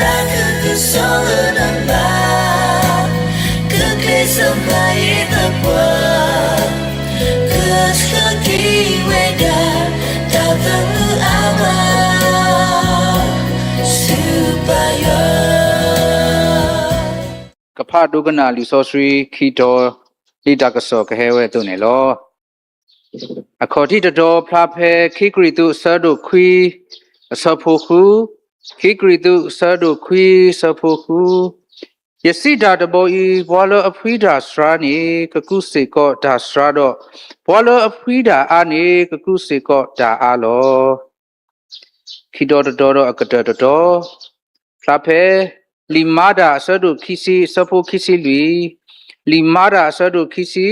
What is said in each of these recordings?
သးခုကစီၣ်လၢနဘၣ်, ကကျဲးစၢးမၤယသးပှၢ်, ကဆှၢက့ၤဝဲဒၣ် တၢ်သးမုာ်အါမး ဆူပၢ်ယွၤ. ကဖးဒိကနၣ်လံာ်စီဆှံခံတီၤ ဒ်တၢ်ကစီၣ်ကဟဲဝဲအသိးန့ၣ်လီၤ. အခီၣ်ထံးတတီၤ ဖျါဖဲခံကရံၣ်သူး အဆၢဒိၣ်ခွံ အဆၢဖိဃု, ခံကရံၣ်သူး အဆၢဒိၣ်ခွံ အဆၢဖိဃု, ယစံးတၢ်တဘီအံၤ, ပှၤလၢအဖှံတၢ်ဆှါန့ၣ် ကကူးစ့ၢ်ကီးတၢ်ဆှါဒီး, ပှၤလၢအဖှံတၢ်အါန့ၣ် ကကူးစ့ၢ်ကီးတၢ်အါလီၤ. ခံတီၤတတီၤဒီးအကတၢၢ်တတီၤ, ဖျါဖဲ လံာ်မၤတၢ် အဆၢဒိၣ်ခံဆံ အဆၢဖိခံဆံလွံၢ်, လံာ်မၤတၢ် အဆၢဒိၣ်ခံဆံ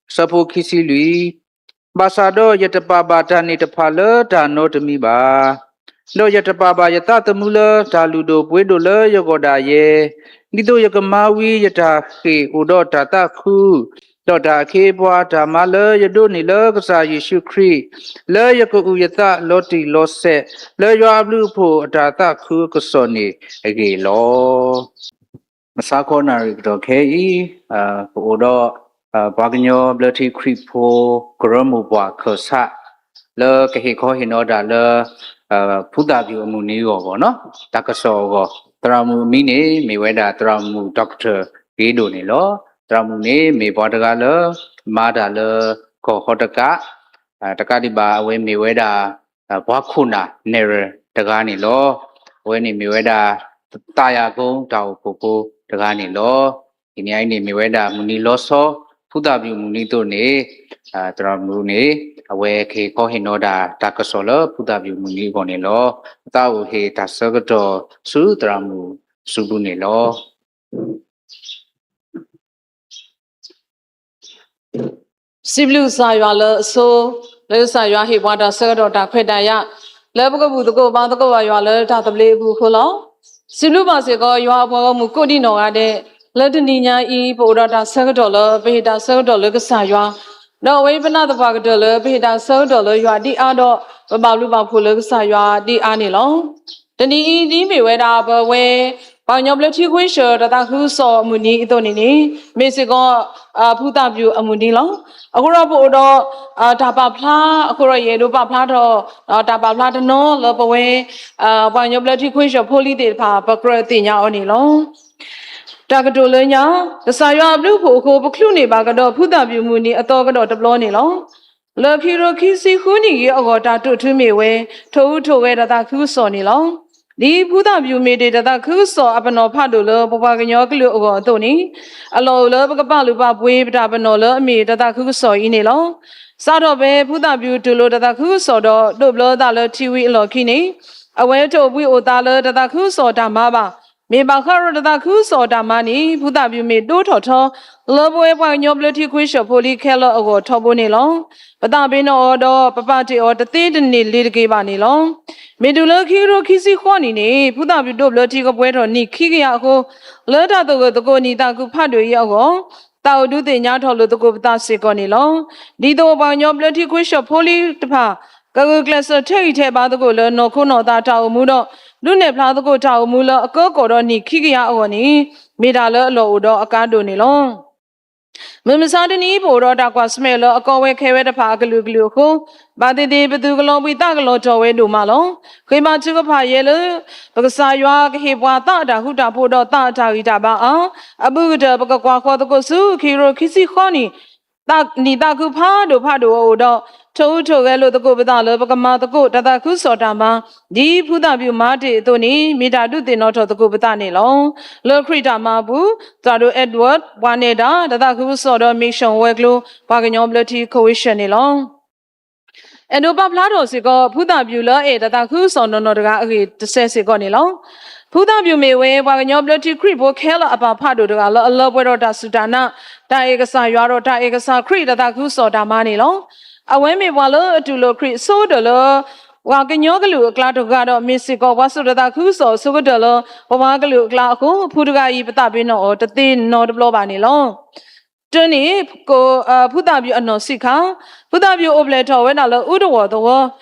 အဆၢဖိခံဆံလွံၢ်, ဘၣ်ဆၣ်ဒီးယတပာ်ဘၣ်တၢ်န့ၣ်တဖၣ်လၢတၢ်နီတမံၤဘၣ်, ဒီးယတပာ်ဘၣ်ယသးသမူလၢတၢ်လုၢ်ဒိၣ်ပှ့ၤဒိၣ်လၢယဂီၢ်ဒၣ်ယဲ, ဒ်သိးယကမၤဝံၤယတၢ်ဃ့ၢ်အိၣ်ဒီးတၢ်သးခု, ဒီးတၢ်အခ့အပှၤတၢ်မၤလၢယဒိးန့ၢ်လၢကစၢ်ယ့ၣ်ၡူးခရံာ်, လၢယကအုၣ်ယသးလီၤတံၢ်လီၤဆဲး လၢယွၤအဘျုးအဖှိၣ်အတၢ်သးခုအကစီၣ်န့ၣ်အဂ့ၢ်လီၤ. မဆါခီနၣ်ရံၣ်ကတီၢ်ခဲအံၤ, ပအိၣ်ဒီး ပှၤကညီဘျၢထံခရံာ်ဖိ ကရၢမိၢ်ပှၢ်ခၢၣ်စး လၢကဟ့ၣ်ခီဟ့ၣ်နီၤတၢ်လၢ ဖူသၣ်ပျူၣ်အမုၢ်နံၤအဂီၢ်ဘၣ်နီၤ, တၢ်ကစီၣ်အဂီၢ်, သရၣ်မုၣ်အမံၤန့ၣ် မ့ၢ်ဝဲဒၣ်သရၣ်မုၣ် Doctor ဂ့ၤဒိၣ်န့ၣ်လီၤ. သရၣ်မုၣ်န့ၣ် မ့ၢ်ပှၤတဂၤလၢ မၤတၢ်လၢကီၢ်ဟီတကး, တကးဒံးဘၣ် အဝဲမ့ၢ်ဝဲဒၣ် ပှၤခိၣ်နၢ်နဲၣ်ရွဲၣ်တဂၤန့ၣ်လီၤ. အဝဲန့ၣ်မ့ၢ်ဝဲဒၣ် သးယၤကိတၢ်အိၣ်ဖှိၣ်ဖိတဂၤန့ၣ်လီၤ. တနံၤအံၤန့ၣ် မ့ၢ်ဝဲဒၣ်မုၢ်နံၤလီၤဆီ ဖူသၣ်ပျူၣ်မုၢ်နံၤအသိးန့ၣ်, သရၣ်မုၣ်န့ၣ် အဝဲကဟ့ၣ်ခီဟ့ၣ်နီၤဒၣ်တၢ်ကစီၣ်လၢဖူသၣ်ပျူၣ်မုၢ်နံၤအဂီၢ်န့ၣ်လီၤ. ပသးအိၣ်ဟ့ၣ်တၢ်ဆၢကတီၢ်ဆူသရၣ်မုၣ်စုပူၤန့ၣ်လီၤ. စံးဘျုးကစၢ်ယွၤလၢအဆိ, လၢကစၢ်ယွၤဟ့ၣ်ပှၤတၢ်ဆၢကတီၢ်တၢ်ခွဲးတၢ်ယာ်, လၢပကဘူၣ်သကိးဘါသကိးဘၣ်ယွၤလၢတၢ်သဘျ့အပူၤအဃိလီၤ. စံးဘျုးဘၣ်စ့ၢ်ကီး ယွၤအပှၤဂီၢ်မုၢ်ကိးဒံနီၢ်ဂၤဒဲး, လၢတနံၤညါအံၤပအိၣ်ဒီးတၢ်ဆၢကတီၢ်လၢ ပဟ့ၣ်တၢ်ဆၢကတီၢ်လၢကစၢ်ယွၤ, ဒီးအဝဲပနၢ်သပှၢ်ကတၢၢ်လၢ ပဟ့ၣ်တၢ်ဆၢကတီၢ်လၢယွၤဒ်အါဒီး ပဘၣ်ဘျုးဘၣ်ဖှိၣ်လၢကစၢ်ယွၤဒ်အါန့ၣ်လီၤ. တနံၤအံၤဒ်မ့ၢ်ဝဲဒၣ် ပဝဲ ပှၤကညီဘျၢထံခွ့ဆၢၣ် တၢ်သးခုကစီၣ်အမုၢ်နံၤအသိးန့ၣ်န့ၣ်, မ့ၢ်စ့ၢ်ကီး ဖူသၣ်ပျူၣ်အမုၢ်နံၤလီၤ. အဃိဒီးပအိၣ်ဒီး တၢ်ပာ်ဖျါ, အဃိဒီးယအဲၣ်ဒိးပာ်ဖျါထီၣ် တၢ်ပာ်ဖျါတနီၤလၢပဝဲ ပှၤကညီဘျၢထံခွ့ဆၢၣ်ဖိလံၤသ့ၣ်တဖၣ် ပကြၢးသ့ၣ်ညါအီၤန့ၣ်လီၤ. တၢ်ကတိၤလၢညါ, ကစၢ်ယွၤအဘျုးအဖှိၣ်အဃိ ပချုးန့ၢ်ဘၣ်ကဒီးဖူသၣ်ပျူၣ်မုၢ်နံၤအသီကဒီးတဘျီန့ၣ်လီၤ. လၢခံကထိခံဆံဃုနံၣ်အံၤအဂီၢ် တၢ်တိာ်ထူမ့ၢ်ဝဲ ထိၣ်ဟူးထိၣ်ဂဲၤတၢ်သးခုကစီၣ်န့ၣ်လီၤ. ဒ်ဖူသၣ်ပျူၣ်မ့ၢ်တ့ၢ်တၢ်သးခုကစီၣ်အပနီၣ်ဖးဒိၣ်လၢပပှၤကညီကလုာ်အဂီၢ်အသိးန့ၣ်, အလီၢ်အိၣ်လၢပကပာ်လုၢ်ပာ်ပှ့ၤပတၢ်ပနီၣ်လၢအမ့ၢ်တၢ်သးခုကစီၣ်အံၤန့ၣ်လီၤ. စးထီၣ်ဖဲဖူသၣ်ပျူၣ်တူၢ်လိာ်တၢ်သးခုကစီၣ်ဒီးဒိးဘျၢသးလၢထံဝံၤအလီၢ်ခံန့ၣ်, အဝဲတအိၣ်ဘှံးအိၣ်သါလၢတၢ်သးခုကစီၣ်တၢ်မၤဘၣ်. မ့ၢ်ဘၣ်ဃးဒီးတၢ်သးခုကစီၣ်တၢ်မၤန့ၣ် ဖူသၣ်ပျူၣ်မ့ၢ်ဒိထီၣ်ထီ လၢပဝဲပှၤကညီဘျၢထံခွ့ဆၢၣ်ဖိလံၤခဲလၢာ်အဂီၢ်ထီဘိန့ၣ်လီၤ. ပသးပ့ၤနီၣ်အီၤဒီးပပာ်တ့ၢ်အီၤတသ့တန့ၢ်လ့ၤတက့ၤဘၣ်န့ၣ်လီၤ. မ့ၢ်တုၤလၢခံကထိခံဆံဃိးနံၣ်န့ၣ် ဖူသၣ်ပျူၣ်ဒိးဘျၢထံကပှဲၤထီၣ်နံၣ်ခံကယၤအဃိ, လၢတၢ်သဂၢၢ်သကိးနံၣ်သးခုဖးဒိၣ်အံၤအဂီၢ်, သးအိၣ်ဒုးသ့ၣ်ညါထီၣ်လိာ်သကိးပသးစ့ၢ်ကီးန့ၣ်လီၤ. ဒ်သိးပှၤကညီဘျၢထံခွ့ဆၢၣ်ဖိလံၤတဖၣ် ကဂုာ်ကျဲးစၢးထဲးဂံၢ်ထဲးဘါသကိးလၢနီၢ်ခိနီၢ်သးတၢ်အိၣ်မူဒီး ဒုးနဲၣ်ဖျါသကိးတၢ်အိၣ်မူလၢအကၢကီၢ်ဒီးနံၣ်ခံကယၤအဂီၢ်န့ၣ် မ့ၢ်တၢ်လၢအလီၢ်အိၣ်ဒီးအကါဒိၣ်န့ၣ်လီၤ. မုၢ်မဆါတနံၤ ပအိၣ်ဒီးတၢ်ကွၢ်ဆၢၣ်မဲာ်လၢအကီဝဲခဲဝဲတဖၣ်အကလုာ်ကလုာ်အဃိ, ဘၣ်သ့ၣ်သ့ၣ်ပသုးကလီၤဘှံးသးကလီၤတီၤဝဲဒိၣ်မးလီၤ. ဃ့ဘါထုကဖၣ်ယဲလၢ ပကစၢ်ယွၤကဟ့ၣ်ပှၤသးအတၢ်ဃူတၢ်ဖိးဒီးသးအတၢ်ဂံၢ်တၢ်ဘါအါ, အဘူးကတၢၢ်ပကကွၢ်ဃီၤသကိးဆူ ခံကထိခံဆံဃိးနံၣ် နံၣ်သးခုဖးဒိၣ်ဖးဒိၣ်အအိၣ်ဒီး ထိၣ်ဟူးထိၣ်ဂဲၤလိာ်သကိးပသးလၢပကမၤသကိးတၢ်သးခုကစီၣ်တၢ်မၤ, ဒ်ဖူသၣ်ပျူၣ်မၤတ့ၢ်အသိးန့ၣ် မ့ၢ်တၢ်ဒုးသ့ၣ်နီၣ်ထီၣ်သကိးပသးန့ၣ်လီၤ. လၢခရံာ်တၢ်မၤအပူၤ, သရၣ်ဒိၣ် Edward ပှၤနဲၣ်တၢ် တၢ်သးခုကစီၣ်ဒီး မ့ၢ်ၡီၣ်ဝဲၤကျိၤ ပှၤကညီဘျၢထံခိဝ့ၡၢၣ်န့ၣ်လီၤ. အဲၣ်ဒိးပာ်ဖျါထီၣ်စ့ၢ်ကီး ဖူသၣ်ပျူၣ်လၢအအဲၣ်တၢ်သးခုကစီၣ်နီၢ်နီၢ်တဂၤအဂ့ၢ်တစဲးစ့ၢ်ကီးန့ၣ်လီၤ. ဖူသၣ်ပျူၣ်မ့ၢ်ဝဲ ပှၤကညီဘျၢထံခရံာ်ဖိခဲလၢာ်အပၢ်ဖးဒိၣ်တဂၤလၢအလၢပှဲၤဒီးတၢ်စူၢ်တၢ်နာ်, တၢ်အဲၣ်ကစၢ်ယွၤဒီးတၢ်အဲၣ်ကစၢ်ခရံာ်တၢ်သးခုကစီၣ်တၢ်မၤန့ၣ်လီၤ. အဝဲမ့ၢ်ပှၤလၢအတူၢ်လိာ်ခရံာ်အဆိကတၢၢ်လၢ ပှၤကညီကလုာ်အကျါတဂၤဒီး မ့ၢ်စ့ၢ်ကီးပှၤစိာ်တၢ်သးခုကစီၣ်အဆိကတၢၢ်လၢ ပဝဲကလုာ်အကျါအဃိ ဖူတဂၤအံၤ ပသးပ့ၤနီၣ်အီၤတသ့နီတဘျီဘၣ်န့ၣ်လီၤ. တၢ်န့ၣ် ဖုသၣ်ပျူၤအနီၢ်ဆံးခါ, ဖုသၣ်ပျူၤအိၣ်ဖျဲၣ်ထီၣ်ဝဲဒၣ်လၢအူတဝီၢ်သဝီ,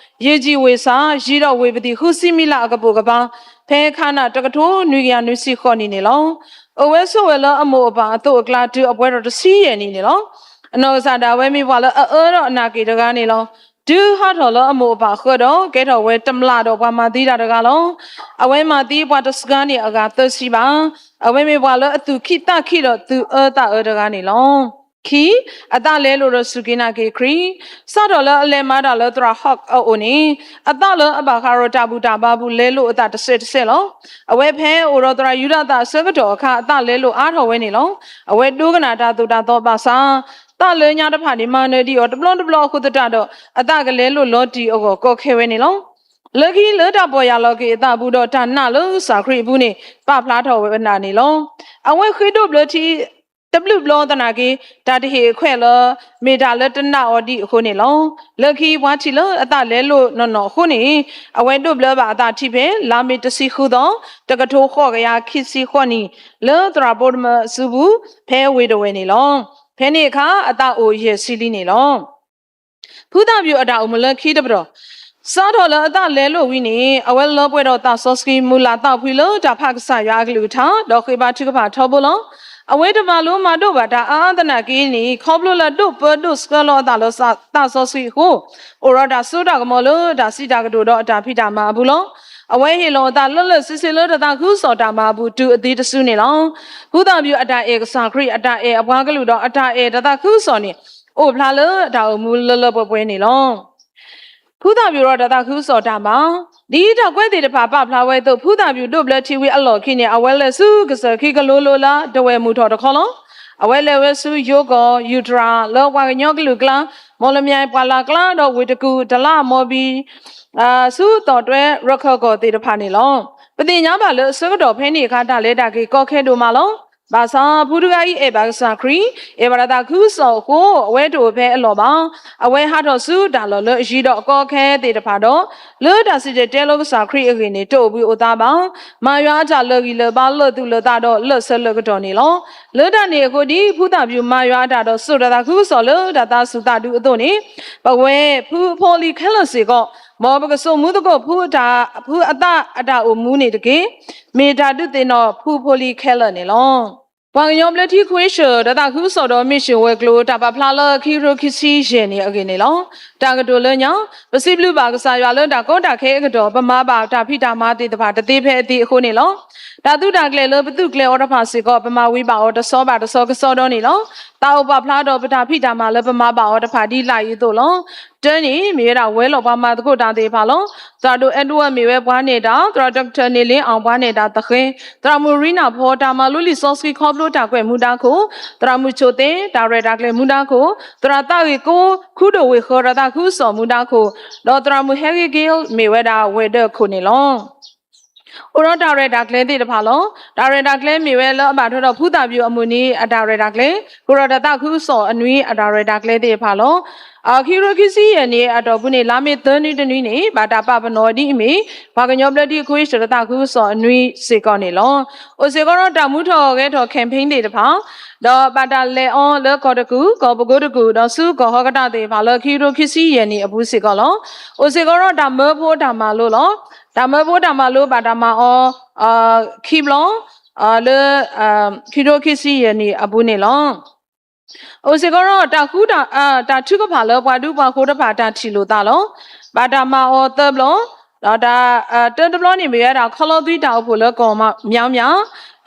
ယ့ၢ်ကၠံၣ်ဝ့ၢ်ဆၣ်, ယံၤဒီးဝ့ၢ်ပသံၣ်ဃုဆံမံလၢအကပိာ်ကပၤ, ဖဲခါနၣ်တကထိနွံကယၤနွံဆံဃိးနံၣ်န့ၣ်လီၤ. အိၣ်ဝဲဆိးဝဲလၢအမိၢ်အပၢ်အသိးအကျါတုၤအပှဲၤထီၣ်တဆံယဲၢ်နံၣ်န့ၣ်လီၤ. အနီၢ်ကစၢ်ဒၣ်ဝဲမ့ၢ်ပှၤလၢအအၢဒီးအနာ်က့ၣ်တဂၤန့ၣ်လီၤ. တုၤဟးထီၣ်လၢအမိၢ်အပၢ်အဃၢၤဒီး ကဲထီၣ်ဝဲတမျၢ်ဒီးပှၤမၤသံတၢ်တဂၤလီၤ. အဝဲမၤသံပှၤတစှၤန့ၣ်အဂၤသၢဆံဘၣ်. အဝဲမ့ၢ်ပှၤလၢအသူၣ်ခံသးခံဒီးသူၣ်အၢသးအၢတဂၤန့ၣ်လီၤ. ခံ, အသးလဲလိာ်ဒီးစူၢ်က့ၤနာ်က့ၤခရံာ်, စးထီၣ်လၢအလဲၤမၤတၢ်လၢသရၣ် Hawk အအိၣ်န့ၣ်, အသးလၢအဘၣ်ဃးဒီးတၢ်ဘူၣ်တၢ်ဘါပူၤ လဲလိာ်အသးတစဲးတစဲးလီၤ. အဝဲဖဲအိၣ်ဒီးသရၣ်ယူဒၤသၣ်အဆၢကတီၢ်အခါ အသးလဲလိာ်အါထီၣ်ဝဲန့ၣ်လီၤ. အဝဲဒိကနၣ်တၢ်သိၣ်တၢ်သီဘၣ်ဆၣ် သးလၢညါတဖၣ်န့ၣ် မၤနၢၤဒံးအီၤတဘျီတဘျီအဃိသတးဒီး အသးကလဲလိာ်လီၤတံၢ်အဂီၢ်ကီခဲဝဲန့ၣ်လီၤ. လၢခံလၢတၢ်ပီၢ်ယၢ်လီၤက့ၤအသးပူၤဒီးတၢ်နာ်လၢကစၢ်ခရံာ်အပူၤန့ၣ် ပာ်ဖျါထီၣ်ဝဲဒၣ်န့ၣ်လီၤ. အဝဲဃ့ဒိးဘျၢထံ တဘျုးဘျီသနာ်က့ တၢ်တဟ့ၣ်အခွဲးလၢ မ့ၢ်တၢ်လၢတနာ်အီၤဒံးအဃိန့ၣ်လီၤ. လၢခံပှၤထံၣ်လၢအသးလဲလိာ်နီၢ်နီၢ်အဃိန့ၣ် အဝဲဒိးဘျၢဘၣ်အသးထံဖဲ လါမ့ၤတဆံဃုသီ တကထိဃိးကယၤခံဆံဃိးနံၣ် လၢသရၣ်ပိတမၢအစုပူၤ ဖဲဝ့ၢ်ဒဝဲၢ်န့ၣ်လီၤ. ဖဲန့ၣ်အခါ အသးအိၣ်ယဲၢ်ဆံလံန့ၣ်လီၤ. ဖုသၣ်ပျူၤအတၢ်အိၣ်မူလၢခံတပတီၢ်, စးထီၣ်လၢအသးလဲလိာ်ဝံၤန့ၣ် အဝဲလၢပှဲၤဒီးသးစီဆှံ မုာ်လၤသးဖှံလၢတၢ်ဖးကစၢ်ယွၤအကလုၢ်ကထါ ဒီးဃ့ဘါထုကဖၣ်ထီဘိလီၤ. အဝဲတမၤလိမၤဒိးဘၣ်တၢ်အါအါသနာ်က့န့ၣ် ခီဖျိလၢအဒိးပၢဒိးဆှၢလီၤအသးလၢသးစီဆှံအဃိ အိၣ်ဒီးတၢ်စိတၢ်ကမီၤလၢတၢ်စံးတၢ်ကတိၤဒီးအတၢ်ဖံးတၢ်မၤအပူၤလီၤ. အဝဲဟ့ၣ်လီၤအသးလၢလၢဆ့ဆ့လၢတၢ်သးခုကစီၣ်တၢ်မၤအပူၤတုၤအသံတစုန့ၣ်လီၤ. ဖုသၣ်ပျူၤအတၢ်အဲၣ်ကစၢ်ခရံာ် အတၢ်အဲၣ်အပှၤကလုာ်ဒီးအတၢ်အဲၣ်တၢ်သးခုကစီၣ်န့ၣ် အိၣ်ဖျါလၢတၢ်အိၣ်မူလၢလၢပှဲၤပှဲၤန့ၣ်လီၤ. ဖုသၣ်ပျူၤဒီးတၢ်သးခုကစီၣ်တၢ်မၤ, ဒ်တၢ်ကွဲးသ့ၣ်တဖၣ်ပာ်ဖျါဝဲအသိး ဖုသၣ်ပျူၤဒိးဘျၢထံဝံၤအလီၢ်ခံန့ၣ် အဝဲလဲၤဆူကစၢၢ်ခံကလိလိလၢဒဝဲၢ်မုၢ်ထီၣ်တခီလီၤ. အဝဲလဲၤဝဲဆူယိၤကီၢ် ယူၤတြၤ လၢပှၤကညီကလုာ်အကျါ, မီၣ်လမၠဲၣ်ပှၢ်လၢ်ကျါ ဒီးဝ့ၢ်တကူၣ် တလါမီဘံ ဆူသီၣ်တွဲရခၢၣ်ကီၢ်သ့ၣ်တဖၣ်န့ၣ်လီၤ. ပသ့ၣ်ညါဘၣ်လၢအဆၢကတီၢ်ဖဲန့ၣ်အခါ တၢ်လဲၤတၢ်က့ၤကီခဲဒိၣ်မးလီၤ. ဘၣ်ဆၣ်ဖုတဂၤအံၤအဲၣ်ဘၣ်ကစၢ်ခရံာ်, အဲၣ်ဘၣ်တၢ်သးခုကစီၣ်အဃိ အဝဲတအိၣ်ဖဲအလီၢ်ဘၣ်. အဝဲဟးထီၣ်ဆူတၢ်လီၢ်လၢအယံၤဒီးအကီအခဲသ့ၣ်တဖၣ်ဒီး လၢတၢ်စံၣ်တဲၤတဲလီၤကစၢ်ခရံာ်အဂ့ၢ်န့ၣ် တအိၣ်ဘှံးအိၣ်သါဘၣ်. မၤယွၤအတၢ်လၢာ်ဂံၢ်လၢာ်ဘါ လၢာ်သူၣ်လၢာ်သးဒီးလၢာ်ဆၢလၢာ်ကတီၢ်န့ၣ်လီၤ. လၢတၢ်န့ၣ်အဃိ ဒ်ဖုသၣ်ပျူၤမၤယွၤအတၢ်ဒီးစိာ်တၢ်သးခုကစီၣ်လၢတၢ်သးစူၤသးဒူအသိးန့ၣ် ပဝဲဖုအဖိအလံၤခဲလၢာ်စ့ၢ်ကီး မ်ပကစိာ်မူသကိးဖုအတၢ်, ဖုအသးအတၢ်အိၣ်မူန့ၣ်တက့ၢ်. မ့ၢ်တၢ်ဒုးသ့ၣ်နီၣ်ဖုဖိလံၤခဲလၢာ်န့ၣ်လီၤ. ပှၤကညီဘျၢထံခွ့ဆၢၣ် တၢ်သးခုကစီၣ်ဒီးမ့ၢ်ၡ့ၣ်ဝဲၤကျိၤ တၢ်ပာ်ဖျါလၢခံကထိခံဆံယဲၢ်နံၣ်အဂ့ၢ်န့ၣ်လီၤ. တၢ်ကတိၤလၢညါ, ပစံးဘျုးဘၣ်ကစၢ်ယွၤလၢတၢ်ကီတၢ်ခဲအကတီၢ် ပမၤဘၣ်တၢ်ဖံးတၢ်မၤသ့ၣ်တဖၣ်တသ့ဖဲအသ့အဃိန့ၣ်လီၤ. တၢ်သုးတၢ်ကျဲၤလၢပသုးကျဲၤအီၤတဖၣ်စ့ၢ်ကီး ပမၤဝံၤဘၣ်အီၤတဆီဘၣ်တဆီကစီဒီန့ၣ်လီၤ. သးအိၣ်ပာ်ဖျါဒီးပတၢ်ဖံးတၢ်မၤလၢပမၤဘၣ်အီၤတဖၣ်ဒ်လာ်အံၤအသိးလီၤ. တၢန့ၣ်မ့ၢ်ဝဲဒၣ်ဝဲၤလီၢ်ပှၤမၤသကိးတၢ်သ့ၣ်တဖၣ်လီၤ. သရၣ်ဒိၣ်အဲဒဝၢၣ်မ့ၢ်ဝဲပှၤနဲၣ်တၢ်, သရၣ်ဒီကထၢၣ်န့ၣ်လ့အီၣ် ပှၤနဲၣ်တၢ်သဃဲ, သရၣ်မုၣ်ရံနၢ်ဖီ တၢ်မၤလိလံာ်စီဆှံခီဖျိတၢ်ကွဲးမူဒါခိၣ်, သရၣ်မုၣ်ဆိၣ်သ့ တၢ်ရဲၣ်တၢ်ကျဲၤမူဒါခိၣ်, သရၣ်သးဂ့ၢ်ကိ ခူဒိၣ်ဝ့ၢ်ဃၢၤ တၢ်သးခုကစီၣ်မူဒါခိၣ်, ဒီးသရၣ်မုၣ်ဟဲဂ့က့ မ့ၢ်ဝဲဒၣ်ဝဲၤဒၢးခိၣ်န့ၣ်လီၤ. အိၣ်ဒီးတၢ်ရဲၣ်တၢ်ကျဲၤသ့ၣ်တဖၣ်လီၤ. တၢ်ရဲၣ်တၢ်ကျဲၤမ့ၢ်ဝဲလၢအဘၣ်ထွဲဒီးဖုသၣ်ပျူၤအမုၢ်နံၤအတၢ်ရဲၣ်တၢ်ကျဲၤ, ဃုာ်ဒီးတၢ်သးခုကစီၣ်အနွံအတၢ်ရဲၣ်တၢ်ကျဲၤသ့ၣ်တဖၣ်လီၤ. အခံကထိခံဆံယဲၢ်နံၣ်အတီၢ်ပူၤန့ၣ် လါမ့ၤသၢနွံတနွံန့ၣ် ဘၣ်တၢ်ပာ်ပနီၣ်ဒ်အမ့ၢ် ပှၤကညီဘျၢထံခွ့ဆၢၣ်တၢ်သးခုကစီၣ်အနွံစ့ၢ်ကီးန့ၣ်လီၤ. အိၣ်စ့ၢ်ကီးဒီးတၢ်မူထီၣ်ဂဲၤထီၣ် campaign သ့ၣ်တဖၣ် ဒီးဘၣ်တၢ်လဲၤအီၤလၢကီၢ်တကူၣ်, ကီၢ်ပကိတကူၣ်, ဒီးဆူကီၢ်ဟီကတၢၢ်သ့ၣ်တဖၣ်လၢခံကထိခံဆံယဲၢ်နံၣ်အပူၤစ့ၢ်ကီးလီၤ. အိၣ်စ့ၢ်ကီးဒီးတၢ်မၢဖိတၢ်မၤလိလီၤ. တၢ်မၢဖိတၢ်မၤလိဘၣ်တၢ်မၤအီၤ ခံဘျီ လၢ ခံကထိခံဆံယဲၢ်နံၣ်အပူၤန့ၣ်လီၤ. အိၣ်စ့ၢ်ကီးဒီးတၢ်ဃူတၢ်, တၢ်ထုကဖၣ်လၢပှၤဒူပှၤဃိၤတဖၣ်တၢ်ထံၣ်လိာ်သးလီၤ. ဘၣ်တၢ်မၤအီၤသၢဘျီ, ဒီးတၢ်, တၢတဘျီန့ၣ်မ့ၢ်ဝဲဒၣ် ခီလီသံတၢ်အိၣ်ဖှိၣ်လၢကီၢ်မၠါမၠါ,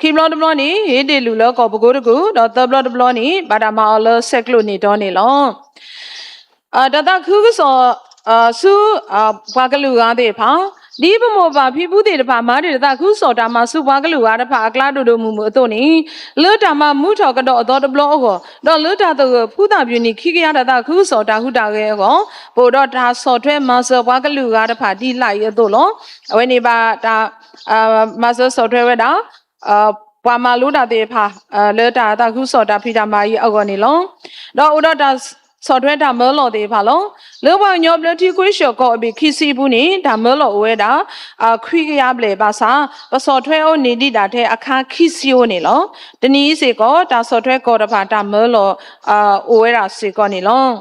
ခံဘျီတဘျီန့ၣ် ဟ့ၣ်ဒ့ၣ်လူၢ်လၢကီၢ်ပကိတကူၣ်, ဒီးသၢဘျီတဘျီန့ၣ် ဘၣ်တၢ်မၤအီၤလၢဆဲးကျိးန့ၢ်တီၤန့ၣ်လီၤ. တၢ်သးခုကစီၣ် ဆူ ပှၤကလုာ်ဂၤသ့ၣ်တဖၣ်, ဒ်ပမိၢ်ပၢ်ဖံဖုသ့ၣ်တဖၣ် မၤတ့ၢ်တၢ်သးခုကစီၣ်တၢ်မၤဆူပှၤကလုာ်ဂၤတဖၣ်အကျါဒိၣ်ဒိၣ်မုၢ်မုၢ်အသိးန့ၣ်, လၢတၢ်မၤမူထီၣ်ကဒီးအသီတဘျီအဂီၢ်, ဒီးလၢတၢ်သဂၢၢ်ဖုသၣ်ပျူၤနံၣ်ခံကယၤတၢ်သးခုကစီၣ်တၢ်ဟူးတၢ်ဂဲၤအဂီၢ်, ပအိၣ်ဒီးတၢ်ဆီၣ်ထွဲမၤစၢၤပှၤကလုာ်ဂၤတဖၣ်ဒ်လာ်အံၤအသိးလီၤ. အဝဲန့ၣ်ဘၣ်တၢ် မၤစၢၤဆီၣ်ထွဲဝဲဒၣ် ပှၤမၤလိတၢ်သ့ၣ်တဖၣ် လၢတၢ်သးခုကစီၣ်တၢ်ဖံးတၢ်မၤအံၤအဂီၢ်န့ၣ်လီၤ. ဒီးအိၣ်ဒီးတၢ် ဆီၣ်ထွဲတၢ်မၢလီၤသ့ၣ်တဖၣ်လီၤ. လၢပှၤကညီဘျၢထံခဝ့ၡၢၣ်ကီၢ်အဘ့ၣ်ခံဆံအပူၤန့ၣ် တၢ်မၢလီၤအိၣ်ဝဲဒၣ် ခွံကယၤဘျဲၣ်ဘၣ်ဆၣ် ပဆီၣ်ထွဲအိၣ်န့ၢ်ဒံးဒၣ်ထဲအခါခံဆံအိၣ်န့ၣ်လီၤ. တနံၤအံၤစ့ၢ်ကီး တၢ်ဆီၣ်ထွဲကီၢ်တဖၣ်တၢ်မၢလီၤ အိၣ်ဝဲဒၣ်စ့ၢ်ကီးန့ၣ်လီၤ.